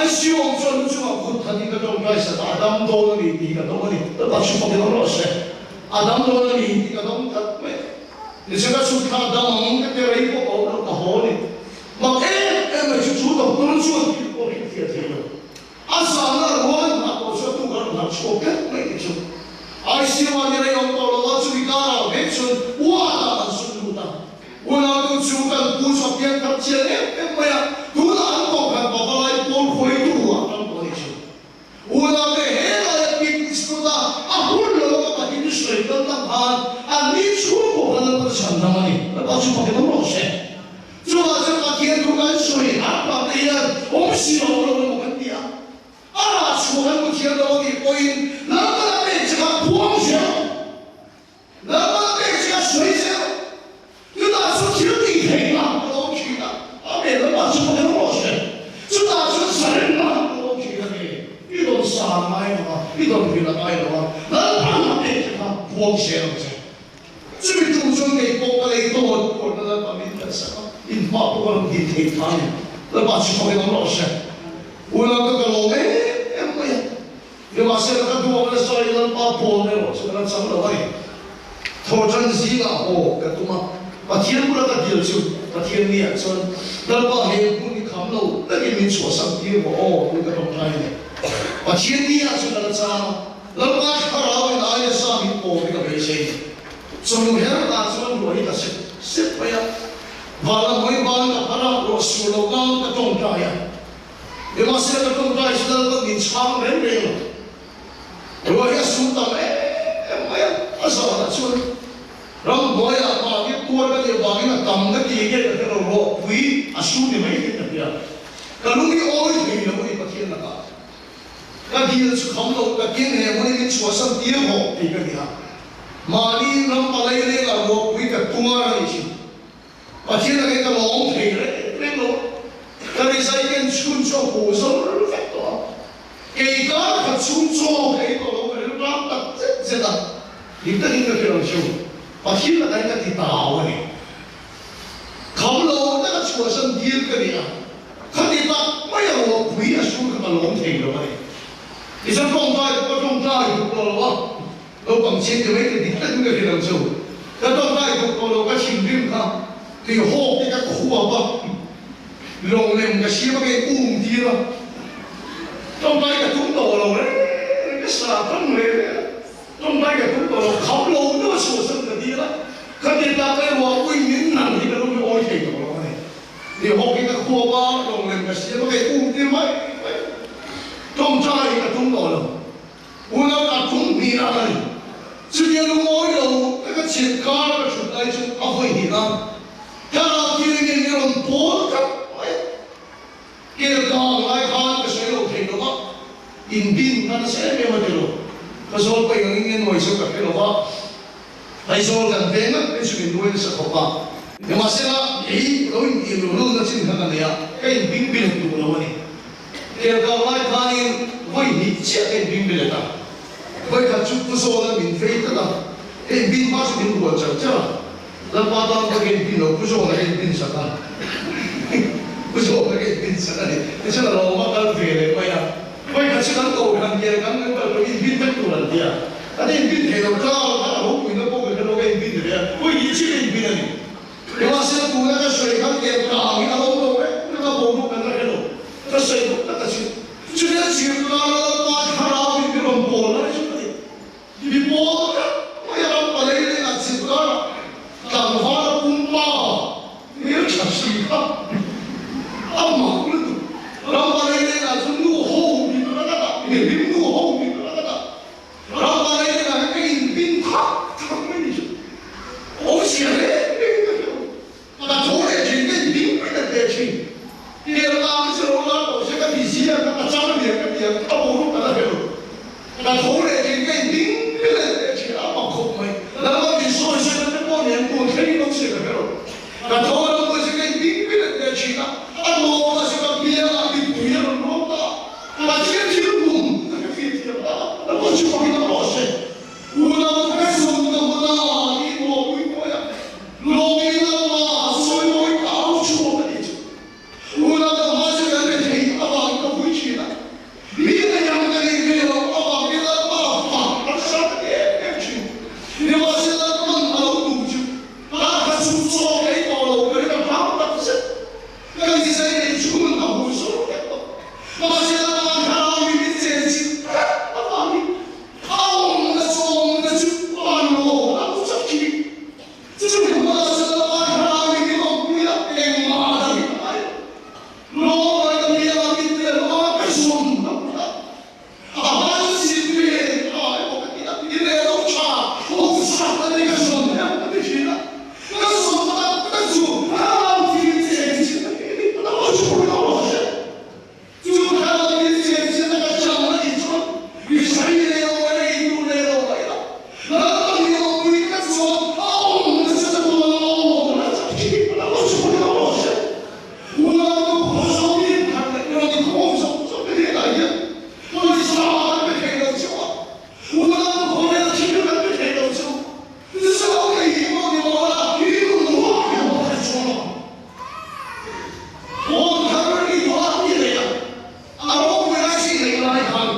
ICU awm chuan lu chungah kut khatin ka tawngtai sak a, a dam dawn a ni tih ka dawng a ni. Ka pa chu fak in awm rawh se, a dam dawn a ni tih ka dawng tlat mai. Nichina ka chhut thla dam ang ka ti rei pawh ka awm lo ka haw ni. Mak em em mai chu chu doctor chuan thil pawh hrilh fiah thei lo. A zahna rual hna pawh chu a tuk a rawn harh chhuak vek mai ni chu. ICU ah ni rei awm tawh lo a, chumi karah vek chuan ward ah an zun lut a. Unautu chu kan pu chu a pian thar chian em em mai a, tunah an kohhran pavalai pawl hruaitu ah tan pawh a ni chu. Unaute he laia picnic spot a a hun lo a ka pahin sawi kal tak khan an ni chhung pawh khan Lalpa chu chhan dam a ni. Lalpa chu pakin awm rawh se. Chuvah chuan Pathian thu kan sawi harh pah te hian awm si lo awm lo emaw kan ti a. A rah chhuah kan hmu thiam lo a nih pawhin Lalpa la pek che kha phuang zel. Lalpa la pek che kha sawi zel. Chutah chu thil tih theih lah ka lo thin a, Amen, Lalpa chu pakin awm rawh se. Chutah chuan zaren lah ka lo thin a ni. I rawn sa ngai lo a, i rawn rin a ngai lo a, Lalpa la pek che kha phuang zel ang che. Chumi tum chuan kei pawh ka lei tawn pawhna Lalpa min kalsak a, in hma pawh ka rawn din thei kha a ni. Lalpa chu fakin awm rawh se. Unau ka ka lawm em em mai a, nimahsela ka duak nasa i Lalpa pawn erawh chu ka la chang lo a ni. Thawhṭan zingah haw ka tum a, Pathian bula ka dil chu Pathian niah chuan Lalpa he hmun i kham lo takin min chhuahsak tir rawh aw tih ka tawngtai a ni. Pathian niah chuan ka la chang a. Lalpa thlarau in aia sa min pawl hi ka beisei ni. Chawhnu her ah chuan ruah hi ka sep sep mai a, van a hawi ban ka phar a, ruah sur lo nan ka tawngtai a. Nimahsela ka tawngtai chu Lalpa min chhang reng reng lo. Ruah hi a sur tam em em mai a, a zan ah chuan ramhnuai ah mahni tuar ka nih avangin a tam ka ti nge ka hre lo, ruahpui a sur ni mai hian ka hria. Ka lung hi awi thei lo a ni Pathian lakah. Ka dil chu kham lo takin he hmun hi min chhuahsan tir hawh tih ka ni a. Mahni ram palai leng ah ruahpui ka tuar a nih chu. Pathian ah khin ka lawm thei reng reng lo a. Ka rizai ken chhun chu a huh zo vek tawh a. Kei kar khat chhung chaw ka ei tawh lo ka rilram tak zet zet a. Dik takin ka hrilh ang chu. Pathian ah khin ka ti tau a ni. Kham lo taka chhuahsan dil ka ni a, khati tak mai a ruahpui a sur kha ka lawm thei lo a ni. Tichuan tawngtai pawh ka tawngtai duh tawh lo a, naupang chhing ti mai te dik takin ka hrilh ang chu. Ka tawngtai duh tawh lo, ka thinrim kha tui hawk te ka khuap a, lawng lem ka siam a ka in um tir a, tawngtai ka tum tawh lo reng reng, ka sa thang reng reng a. Tawngtai ka tum tawh lo, kham lo deuh a chhuahsan ka dil a, khati tak mai ruahpui min nang hi ka lung hi awi thei tawh lo a ni. Ni hawk hi ka khuap a, lawng lem ka siam a, ka in um tir mai mai. Tawngtai hi ka tum tawh lo, unau ka tum hnih a ni. Chutia lung awi lo ka ka chhiat kar ka thut lai chu a vawi hnih a, thlarau thirin in i rawn pawl tlat mai a. Kel ka ang lai khan ka sawi lo thei lo va, in bin kha nasa em em a ti lo. Ka zawl pawh eng angin nge nuai chu ka hre lo va, Aizawl kan veng ngat mai chu min nuai nasa khawp a. Nimahsela, kei lo intih luh luhna chin kha ka nei a, ka inbing bilet duh lo a ni. Kel ka ang lai khanin vawi hnih chiah ka inbing bilet a, vawi khat chu Pu Zawna min vei tlat a, ka inbin hma chu min rual char char a. Lalpa tan ka inpin lo, Pu Zawna ka inpin sak a, Pu Zawna ka inpin sak a ni. Tichuan a lawm a kal ve leh mai a, vawikhat chu kan kohhran hian kan kan kal pawh inpin vek tur an ti a, kan inpin thei lo tlang khan a ropuina pawh ka hre lo ka inpin ve a, vawi chiah ka inpin a ni. Nimahsela tuna ka sawi khan ke tlang hi a lo lo reng reng a, boruak kan la hre lo, ka sawi duh tak a chu. Chutia chhim kara Lalpa thlarau in mi rawn pawl lai chu ka ni. Mi pawl tak mai a ram palei leh a chil karah tlangval a pumpa hmel tha si kha a mak lutuk. Ram palei leh ah chuan nu ho mi tur a ka dah, mi hlim nu ho mi tur a ka dah. Ram palei leh ah hian ka inpin thak thak mai ni chu. Awmzia reng rengin ka hre lo. Ka tho leh thin, ka inpin mai ta teh thin. Kel ang chu lo la tawh se ka ti ziak a, ka chang lian ka ti ang, ka boruak ka la hre lo. Ka tho leh thin, ka inpin mai ta teh thin, a mak khawp mai. Lalpa min sawi sawi na te pawh nen tun thleng lo se ka hre lo. Ka tho lo pawh se ka inpin mai ta teh thin a, a nuam a se ka bial a, mipui a rawn ruak ta a, Pathian thil tum ka hre fiah thiam ta a, Lalpa chu fakin a rawh se. Unau ka zawm ka hmun a, i lawmui mawi a, lawmi lama sawi mawi ka au chhuak a nih chu. Unau ka hma chu kan rethei avangin ka vui thin a, mi nei ang ka nih ve loh avangin Lalpa fak harsa ka ti em em thin. Nimahsela Lalpa'n a lo tum chu ka chaw ka ei tawh lo ka ring a hlau tak zet. Ka inzai nei chhun a hmu zo vek tawh. Mahse Lalpa thlarau in min chen chilh tlat avangin a awmna chu awmna chu van lawm a lo chak thin. Chumi hmunah chuan Lalpa thlarau in min awmpui a, engmah a dang in a ngai lo. Lawm ai ka biang a mit leh hlawm a ka zawm hlauh hlauh. A hma chu zirtir eng tha emaw ka ti a, i leh lo tha ho chak a ni ka zawm hlauh ka ti thin a. Ka zawm tak tak chu thlarau thil chen chin a ni a lo chhur lo a hre. Chu thlarau thil chen chin a ka chang a nih chuan mi sawi nei lo mai ei tur nei lo mai la. Lalpa hi awmpui ka chuan a awmna chu ka tuan a awm a chak thin a lo chhur lo a hre. Unau khawzawmin khat leh rawn inkhawm zawk zawk te hnenah hian pawisa an pe thei lo cheu a, unau khawvel thil an pe thei lo cheu. Chu kei hi pawh ni mawh la, i nun ruak hi a hre chuang lo. Phone thar i duh a i nei a, a ropui lai chu i neih lai khan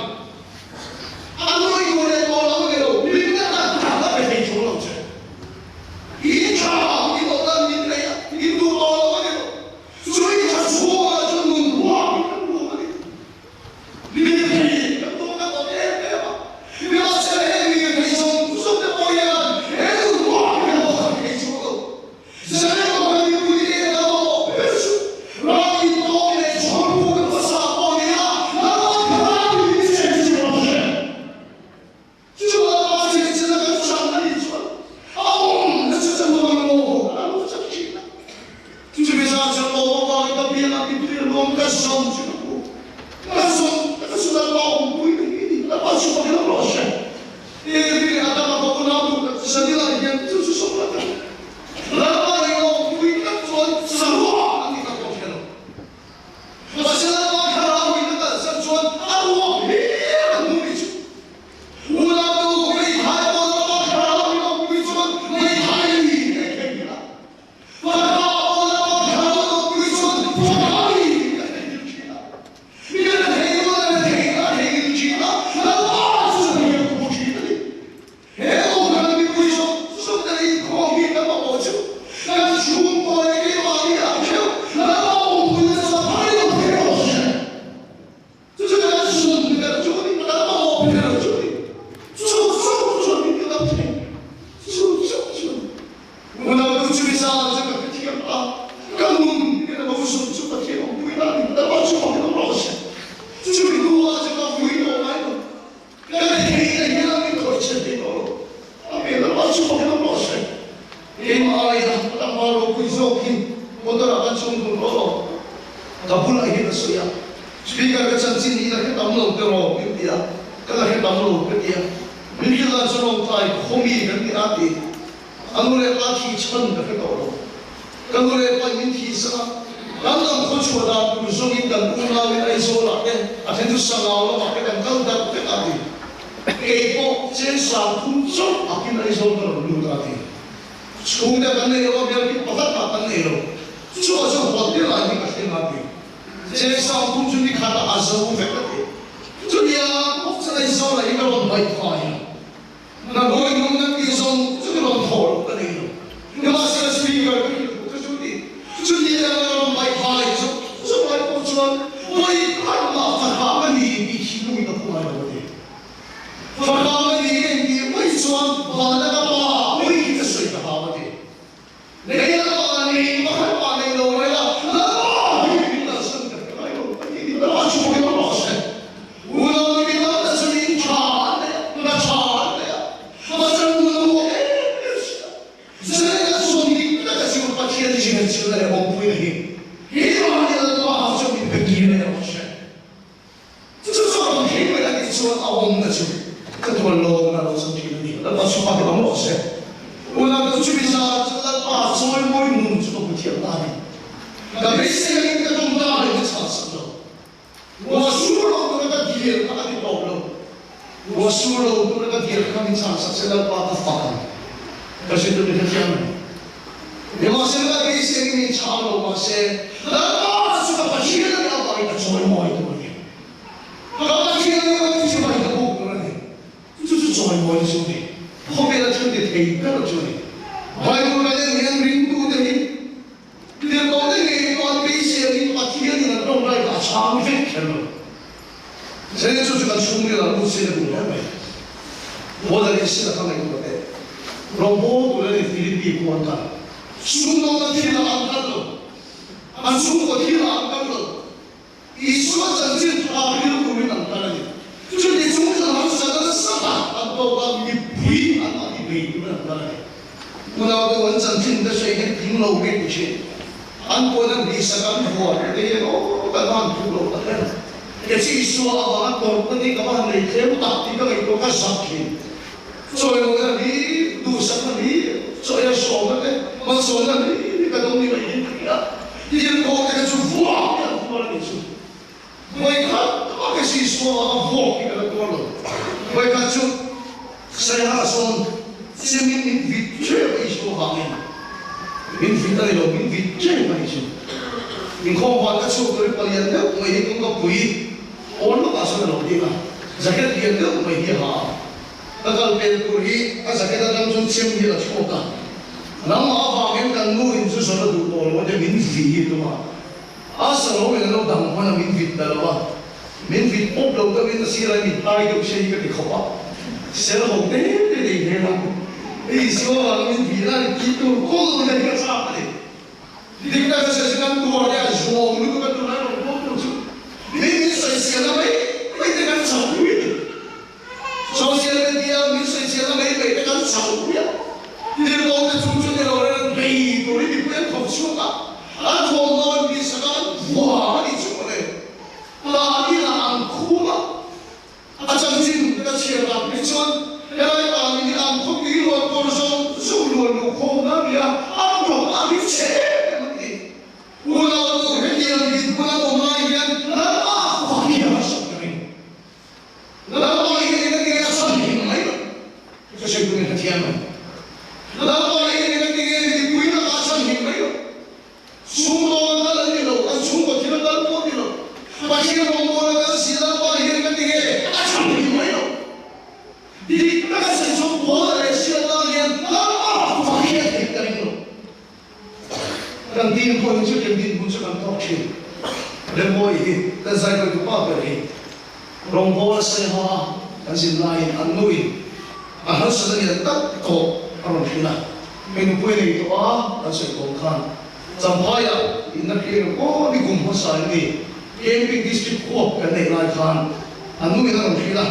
a nuai duh leh tawh lo ni lo, min la tak tak a pe thei chuang lo che. I tha i tawh dan min nei a, i duh tawh lo a ni lo. Chu i tha chhungah chuan nun ruak in kan ruak a ni. Lirthei kan tuah kan awm em em a, nimahsela heng lirthei zawng zawng te pawh hian he nun ruak hi kan awm thei chuang lo. Zanriah kan mipui te hian kan mamawh ber chu ram intawm leh chhawrpu kan hmasa pawh ni a, Lalpa thlarau in min chen chu a hre. Chuvang a chianchina kan chang a nih chuan a awmna chu chu nuam lo a lo chak thin a. Chumi zan chuan lawm avangin ka biang a mipui a nuam ka zawm chu ka hmu. Ka zawm ka chu Lalpa awmpui ka hi ni. Lalpa chu fak ilo rawh se. Engtin a dang a va unau duh tak Zanila hian chu chu sawm la ta. Lalpa in a awmpui tlat chuan saruak a ni ka pawh hre lo. Mahse Lalpa thlarau in a kalsan chuan a ruak hlir a hmu ni chu. Unau nu hmeithai pawh Lalpa thlarau in a awmpui chuan hmeithai a ni tih a theihnghilh a. Fapa pawh Lalpa thlarau in a awmpui chuan fapa a ni tih a theihnghilh thin a. Mi a thei rual a thei a theihnghilh thin a, Lalpa chu a hmel hmu thin a ni. He Kohhran mipui zawng zawng te inkhawm hi kan mamawh chu kan chhungkaw leh keimahni ah theuh Lalpa awmpuina chu a phal lo thei rawh se. Chu chu kan sum ber chu a ni, kan mamawh ber chu a ni. Chu chauh chuan min ti dam thei, chu chauh chuan. Unau chu mi zan chu ka hrethiam a, ka nun hi ka lo zun chu Pathian awmpuina a ni, Lalpa chu fak lo rawh se. Chumi hnuah chu ka vui tawh ngai lo. Ka retheihna hian min khawih chhe thei tawh lo. A hmel a chu fak lo rawh se. Keimah aia a tlangval ropui zawk hi motor ah kan chhung dun rawh lo. Ka bulah hian a sawi a, Speaker ka chanchin hi la hre tam lo te rawh min ti a, ka la hre tam lo ka ti a. Min hrilh dan chu Lawngtlai khawmi kan ti a ti. A nu leh pa thi chhan ka hre tawh lo. Ka nu leh pa in min thi sak a, kan dang khaw chhuah dan tur zawngin kan unauin Aizawlah te, a then chu Sangau lamah te kan kal darh vek a ti. Kei pawh chen 30 chauh akin Aizawl ka rawn lut a ti. Chhungte kan nei lo a, bialkip pakhat mah kan nei lo. Chuvah chuan hotel ah hi ka thleng a ti. Chen 30 chu ni khatah a zo vek a ti. Chutia bawk chuan Aizawlah hi ka rawn baih fai a. Na bawi nung nan tih zawng chu ka rawn thawh loh ka nei lo. Nimahsela speaker ka hrilh thu ka chu ti. Chuti anga ka rawn baih fai chu chulai pawh chuan bawi khat mah fahrah ka ni tih thinlungin ka phu ngai lo a ti. Fahrah ka ni ka intih mai chuan vana ka pa pawi hi ka sawi ka hau a ti. Nei a pa nei pakhat mah nei lo mai la, Lalpa hi min kalsan ka hre ngai lo a ti ni. Lalpa chu pawhin a rawh se. Unau ni mi tam tak chu in tha an nei a, hna tha an nei a, pasal nun a ruak em em si a. Zalen a chuan dik tak a chu Pathian zir chilna leh awmpuina hi keimahni Lalpa chu min pe kir leh rawh se. Chu chu rawn thei mai a nih chuan a awmna chu ka tuan lawmna lo chho thin a ni. Lalpa chu a bang rawh se. Unau chu chumi zan chu Lalpa chawimawi nun chu ka hmu thiam ta a ni. Ka beisei angin ka tum ta leh ka chhan sak lo. Ruah sur lo tura ka dil kha ka ti tawp lo. Ruah sur lo tura ka dil kha min chhan sak se Lalpa ka fak ang. Ka hre tur ni hrethiam em? Nimahsela ka beisei angin min chhang lo mahse Lalpa chu ka Pathian a nih avangin ka chawimawi tur a ni. Ka Pathian a nih avangin chibai ka buk tur a ni. Chu chu chawimawi chu a ni. Khawvela thil ti thei ber chu a ni. Bible kan en hian ringtute hi. chhungril ah lut se ka duh hle mai. Paula leh Sila ka ngaihtuah teh. Rawngbawl tur a ni Philippi pawh an kal. Sumdawnna thil ah an kal lo. An chhungkaw thil ah an kal lo. Isua chanchin tha ril turin an kal a ni. Chuti chung chuan harsatna nasa tak an tawk a, mipui an mahni bei turin an kal a ni. Unaute an chanchin te sawi hian tling lo nge ti thin. An puan an hlihsak an vuan te hian aw kan han thup lo tak em. Ke chi Isua avanga tawrhna te hi ka va han nei tlem tak tih ka ngaihtuah ka zak thin. Chawilohna hi duhsakna hi chawi a sawmna te hmasawnna hi hi ka dawng ni mai hi ka ti a, tirhkoh te kha chu vuak hi an tuar a nih chu. Vawikhat tak hi Isua vanga vuak hi ka la tuar lo. Vawikhat chu Saiha sawn chimin min vit ṭep a Isua vangin min vit a ni lo, min vit ṭep a nih chu. Inkhawm van ka chhuak tur hi palian deuh mai hi kawngka pui awn lawkah sawn a lo ding a, jacket lian deuh mai hi a ha a. Ka kal pel tur hi a jacket atang chuan chem hi a la chhuak a, nangmah avangin kan nu in chu zawrh a duh tawh lo a tia min vi hi tum a, a sa lo in a lo dang hman a min vit ta lo a, min vit pawp lo deuhin a sir a min tai deuh se hi ka ti khawp a, sel ho te te nei hmel a, hei Isua vangin min vi la ni tih tur kawl hi ka chak a ni. Dik tak a sawi chu kan tuar te a zuam lutuk a tunlai rawn pawm tur chu mi min sawiselna mai mai te kan chauh pui a ni. Social media min sawiselna mai mai te kan chauh pui a, tirhkoh te chung chu ni lo reng bei turin mipui an thawk chhuak a, an thawmhnaw an tihsak a, an vua a nih chu mawle. Mahni lah an khum a. A chanchin ka chhiar tak phei chuan helai tan hi an khawpui luan kawr zawng zawng luan luh khawmna a ni a, an rawng a ri chhe em em a ni. Unau nu hetiang dinhmun an awm lai hian Lalpa fak hi a harsat ka ring. Lalpa hi eng enge a chhan him mai lo ka sawi tumin ka thiam lo. Lalpa hi eng enge mipui lakah a chhan him mai lo. Sumdawn kal an ni lo, an chhungkaw thil kal pawh ni lo. Pathian rawngbawla kal si Lalpa hian ka ti nge? A chhan thei mai lo. Dik taka sawi chu Paula leh Sialna hian Lalpa fak hi a theih ka ring lo. Kan team pawh hi chu kan dinhmun chu kan tawk thin. Remmawi hi kan zaibawitu pa ber hi rawngbawla Saiha kan zin laiin an nuin a harsatna lian tak tawh a rawn hrilh a. Hei nupui nei tawh a kan sawi tawh khan Champhaiah inna hriat ang aw ni kum hmasa in ni Camping District khuap kan neih lai khan a nu in a rawn hrilh a,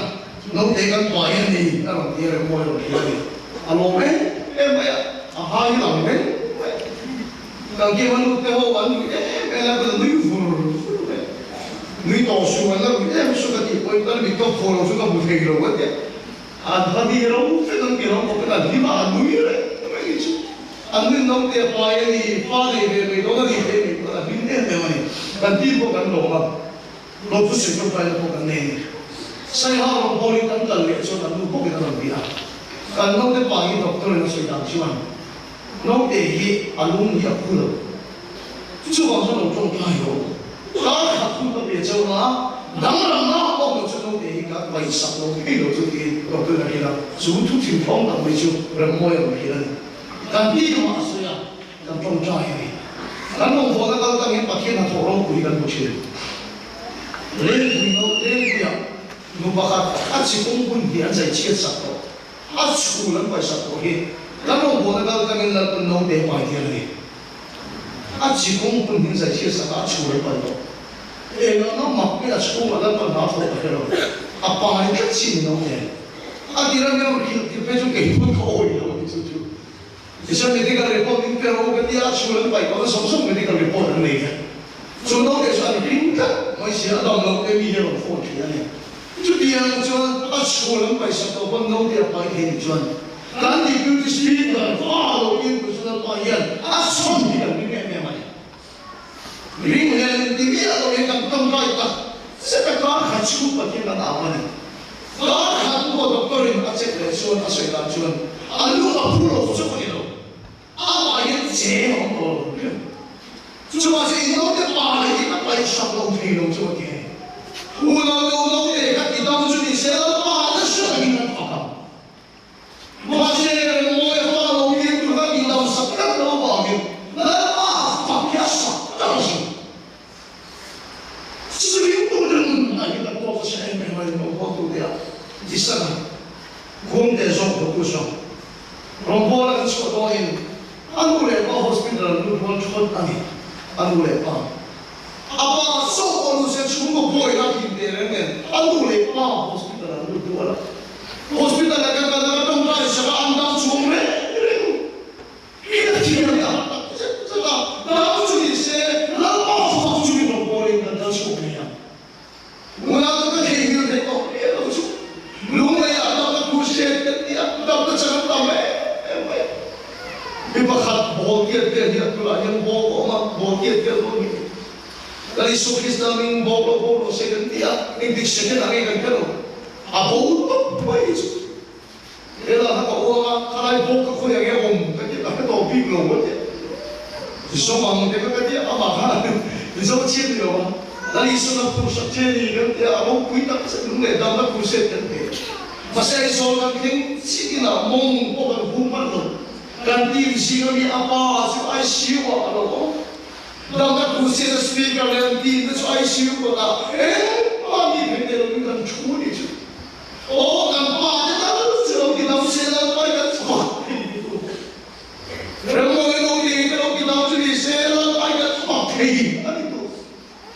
naute kan pa hi a ni a rawn ti a, Remawi a rawn hrilh a ni. A lawm em em mai a, a hai hi lang reng mai. Kan Kim a nute ho an nui em em a, ka nui vur vur mai. Nui tawh suh an la rui em suh ka tih pawhin ka la mit ka phuah lo chu ka hmu thei lo a tia. An va ni ro vek ang ti ro khawp in an hlim a, an nui reng mai ni chu. An nui no te a pai a ni, fa nei ve mai dawn a ni thei mai dawn a hlim em em a ni. Kan team pawh kan lawm a, lawm chu sawi tawngtai na pawh kan nei a ni. Saiha rawn hawl in kan kal leh chuan an nu bawk in a rawn bia a. Kan naute pa hi doctor in a sawi dan chuan naute hi a lung hi a phu lo. Chuvang chuan lo tawngtai rawh. Kar khat hun ka pe chauh a, danglamna a awm lo chu naute hi ka ngaihsak lo thei lo chu tiin doctor in a hrilh a, chu thu thinthawng tak mai chu Remmawi a rawn hrilh a ni. Kan ti lamah a sawi a, kan tawngtai a ni. Kan rawngbawlna kal tangin Pathian hnathawh ropui kan hmu thin. Lengpui no Lengpuiah nu pakhat a chikung hun hnih an zai chhiat sak tawh. A chhul an paihsak tawh hi kan rawngbawlna kal tangin Lalpan naute a pai tir a ni. A chi kawng hun hin zai chhiat sak a, a chhur an pai tawh. Eng anga mak nge a chhungah Lalpan hna thawh ka hre lo. A pai tlat chi ni naute. A tir a miang hrilh tir phei chu kei pawn ka awi lo a ni chu chu. Tichuan medical report min pe ro ka tia, a chhur an pai tawh na zawng zawng medical report an nei vek. Chu naute chu an hring tlat mai si a, a dam loh te mi hi a rawn phone thin a ni. Chutiang chuan a chhul an paihsak tawh pawn naute a pai thei nih chuan kan Deputy Speaker fa lo in tu chu Lalpa hian a chhawn hi kan ring em em a ni. Ring hlel in ti miah lo in kan tawngtai tak zet a kar khat chhung Pathian kan au a ni. Kar khat hnuah doctor in a check leh chuan a sawi dan chuan a lu a phu lo chu a ni lo. Amah hian cheng a awm tawh lo hrim. Chuvang chu in naute pa leh hi ka paihsak lo thei lo chu a ti a ni. Unau te unau te kha ti dam chu ni se Lalpa nasa takin kan fak ang. Mahse Rengmawi a fa lo pian tur kha ti dam sak tlat lo avangin Lalpa fak hi a sak tlat a sin. Chuving tur dang a hi kan tawk nasa em em a ni lo haw tu te a. thawt a ni, a nu leh pa. A pa zawk pawh nu se chhungkaw buaina a him teh reng nen a nu leh pa hospital an lut duh a la. Hospital ah kan kal a ka tawngtai sak a an dam chhuak reng reng. Hi a thiam a tak zet zet a, dam chu ni se Lalpa fak chu mi rawn pawlin kan kal chhuak ngei ang. Unau ka theihnghilh theih tawh miah lo chu lunglei ah damna crusade kan ti a, damna chang an tam em em mai. Mi pakhat ball tiat vel hi a tunah hian ball ka awm a, ball tiat vel dawn ni. Lal Isua Krista hming bawk lo bo lo se kan ti a, engtik second ah nge kan hre lo, a bo tawp mai hi chu. Hela kha ka uang a, khalai bawk ka khawi ang e awm ka ti a, ka hre tawh bik lo a ti a. Zawm ang te kha ka ti a, amah kha Mizo chian ni lo a, Lal Isuan a phurhsak che ni kan ti a, a ropui tak zet lung leh damna crusade kan pe. Mahse Aizawl kan thleng chiah inah mawng pawh kan hum hman lo. Kan team zinga mi a pa chu ICU ah a lo awm. Damna crusade a speaker leh an team te chu ICU kawtah engmah mi phei nei lovin kan thu ni chu. Aw kan pa te tal chu lo ti dam se Lalpai kan chhuak thei ni tu. Remmawi lo ti te lo ti dam chu ni se Lalpai kan chhuak thei a ni tu.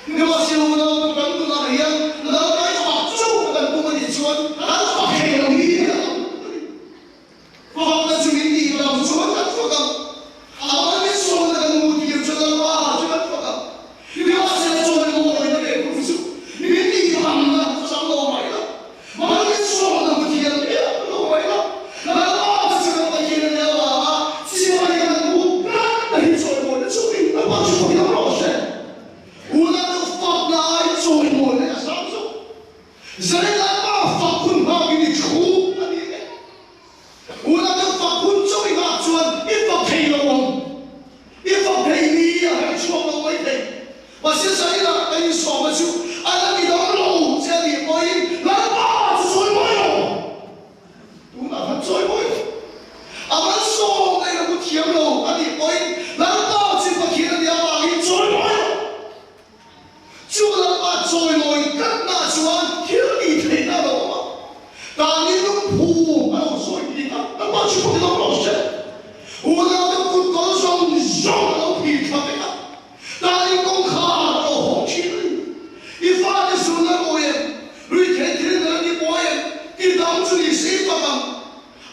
Nimahsela unau tu kan tunah hian Lalpai chhuak chu kan tum a nih chuan kan chhuak thei lo hi a tam a ni. Fakna chu min tih dam chuan kan fak ang. A mal sawmna kan hmuh tir chuan Lalpa chu kan fak ang. Nimahsela chuan mawina leh kum chu min tih damna chang lo mai la, mal sawmna hmu thiam miah lo mai la, Lalpa chu kan Pathian a nia vanga chibai kan hmuh tlat na hi chawimawina chu ni. Lalpa chu fak hiam rawh se. Unau fakna ai chawimawina a sang zawk. Zalen Lalpa fak hun hmakin i thu a ni e. Unau fak hun chaw i nghak chuan i fak thei lo ang. I fak thei ni a herh chhuak lo mai thei. Mahse Zalen-ah ka insawm a chu a la ti dam lo che a nih pawhin Lalpa chu sawi mawi lo. Tunah khan chawi mawi lo. A malsawm na in a hmu thiam lo a nih pawhin Lalpa chu Pathian a nih avangin chawi mawi lo. Chu Lalpa chawimawi tlatna chuan thil tih theihna a lo awm a, tani lungphum a lo sawi bik a, Lalpa chu pawhin a lo hre. Unaute kut kawl zawng zawng a lo phir thla vek a, tani kawngkhar a lo hawng thin a ni. I fate zunna mawi em? Ruihtheih thil in a la ti buai em? Ti dang chu ni se i fak ang.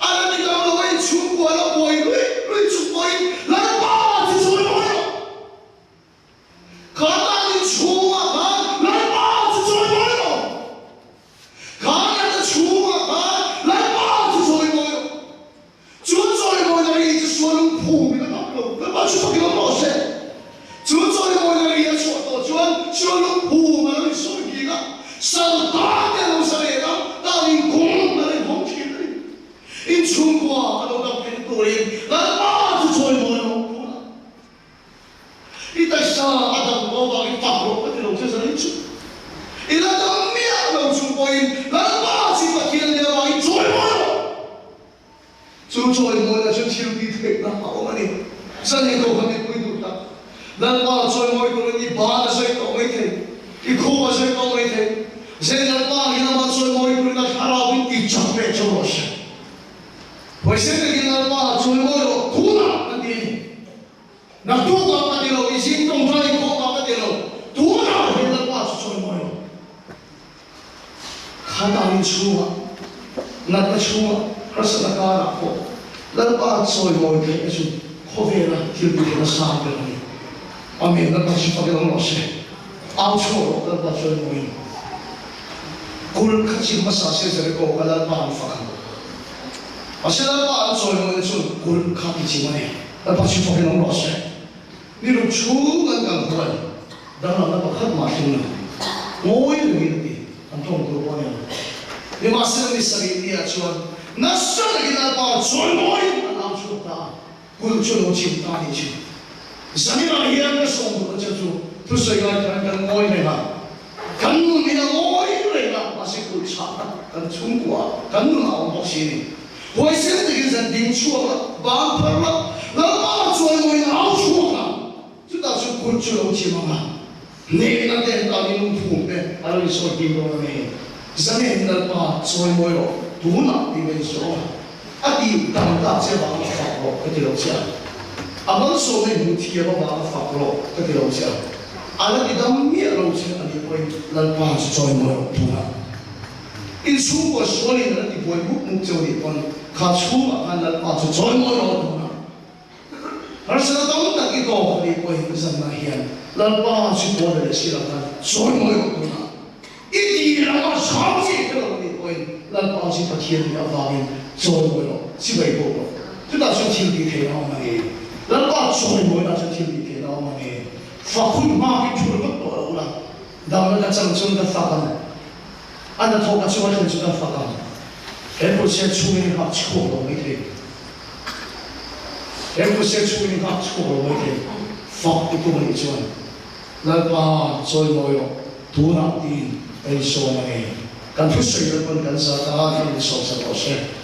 A la ti dang lo a, inchhungkua a la buai luih luih chung pawhin Lalpa chu chawimawi rawh. Kha ni chhungah khan Lalpa chu chawi mawi lo. Kha natna chhungah khan Lalpa chu chawi mawi lo. Chu chawi mawina ri chu sual lungphum in a kap lo. Lalpa chu fakin awm rawh se. Chu chawi mawina ri a chhuah tawh chuan sual lungphum a lo insawi bik a, sal tan te a lo sa leh a, tan in kawng a lo inhawng thin a ni. Inchhungkua a lo dam theihna turin Lalpa chu chawi mawi lo. I taisa a dam lo avangin fak rawh ka ti lo che zan in chu. I la dam miah lo chung pawhin Lalpa chu Pathian nia avangin chawi mawi rawh. Chu chawi mawina chu thil ti theihna a awm a ni. Zan hi ko kha mipui duh tak. Lalpa chawi mawi turin i ban a sawi tawh mai thei, i khup a sawi tawh mai thei. Zan Lalpa hian amah chawi mawi turin a thlarau in ti chak leh chu rawh se. Huaisen takin Lalpa chawi mawi rawh tunah ka ti a ni. Naktukah ka ti lo, i zing tawngtai khawmah ka ti lo, tunah hian Lalpa chu chawi mawi lo. Kha tanin chhungah, natna chhungah, harsatna karah pawh Lalpa chawi mawi theihna chu khawvela thil ti theihna sang ber a ni. Amen. Lalpa chu fak ilo rawh se. Au chhuak rawh Lalpa chawi mawiin. Kulh kha chim hmasa se Jericho kha Lalpa an fak ang. Mahse Lalpa an chawi mawina chuan kulh kha ti chim a ni. Lalpa chu fakin awm rawh se. Ni ruk chhung an kal huai danglamna pakhat mah hring lo. Ngawi rengin a ti, an tawng tur pawh a ni lo. Nimahsela ni sarih ni ah chuan nasa takin Lalpa chawi mawiin an au chhuak ta a, kulh chu lo chim ta a nih chu. Zaninah hian ka sawm duhna che chu thusawi ngai khan kan ngawi reng a, kan nun hi a ngawi reng a, mahse kulh chhahna kan chhungkua kan nun a awm bawk si a ni. Huaisen takin zan ding chhuak la, ban phar la, Lalpa chuan mawiin a au chhuak a, chutah chu kulh chu lo chim ang a, hnehna te tan in lungphum te a lo insawi tir dawn a ni. Zanen Lalpa chawi mawi rawh, tunah tih mai zawng a, a tih dang tak che vang a fak rawh ka ti lo che a. A malsawmna i hmuh thiam avanga fak rawh ka ti lo che a, a la ti dam miah lo che a nih pawhin Lalpa chu chawimawi rawh tunah. In chhungkua sualin a la ti buai mup mup cheu nih pawn kha chhungah khan Lalpa chu chawimawi rawh tunah. Harsatna tam tak i tawk a nih pawhin zanah hian Lalpa chu pawn leh sirah khan chawimawi rawh tunah. I tih lam a zau chiah te lo nih pawhin Lalpa chu Pathian nih avangin chawimawi rawh, chibai bawk rawh. Chutah chuan thil tih theihna a awm a ni. Lalpa chawimawina chuan thil tih theihna a awm a ni. Fak hun hmakin thu ringawt tawh lo ula, damna ka chang chuan ka fak ang, a hnathawh ka chunga thlen chu ka fak ang. He pulse chhungin i nghak chhuak lo mai thei. He pulse chhungin i nghak chhuak lo mai thei. Fak i tum a nih chuan. Lalpa chawimawi rawh, tunah tiin ka insawm a ni. Kan thusawi lalpawn kan zat a, kan insawm sak rawh se.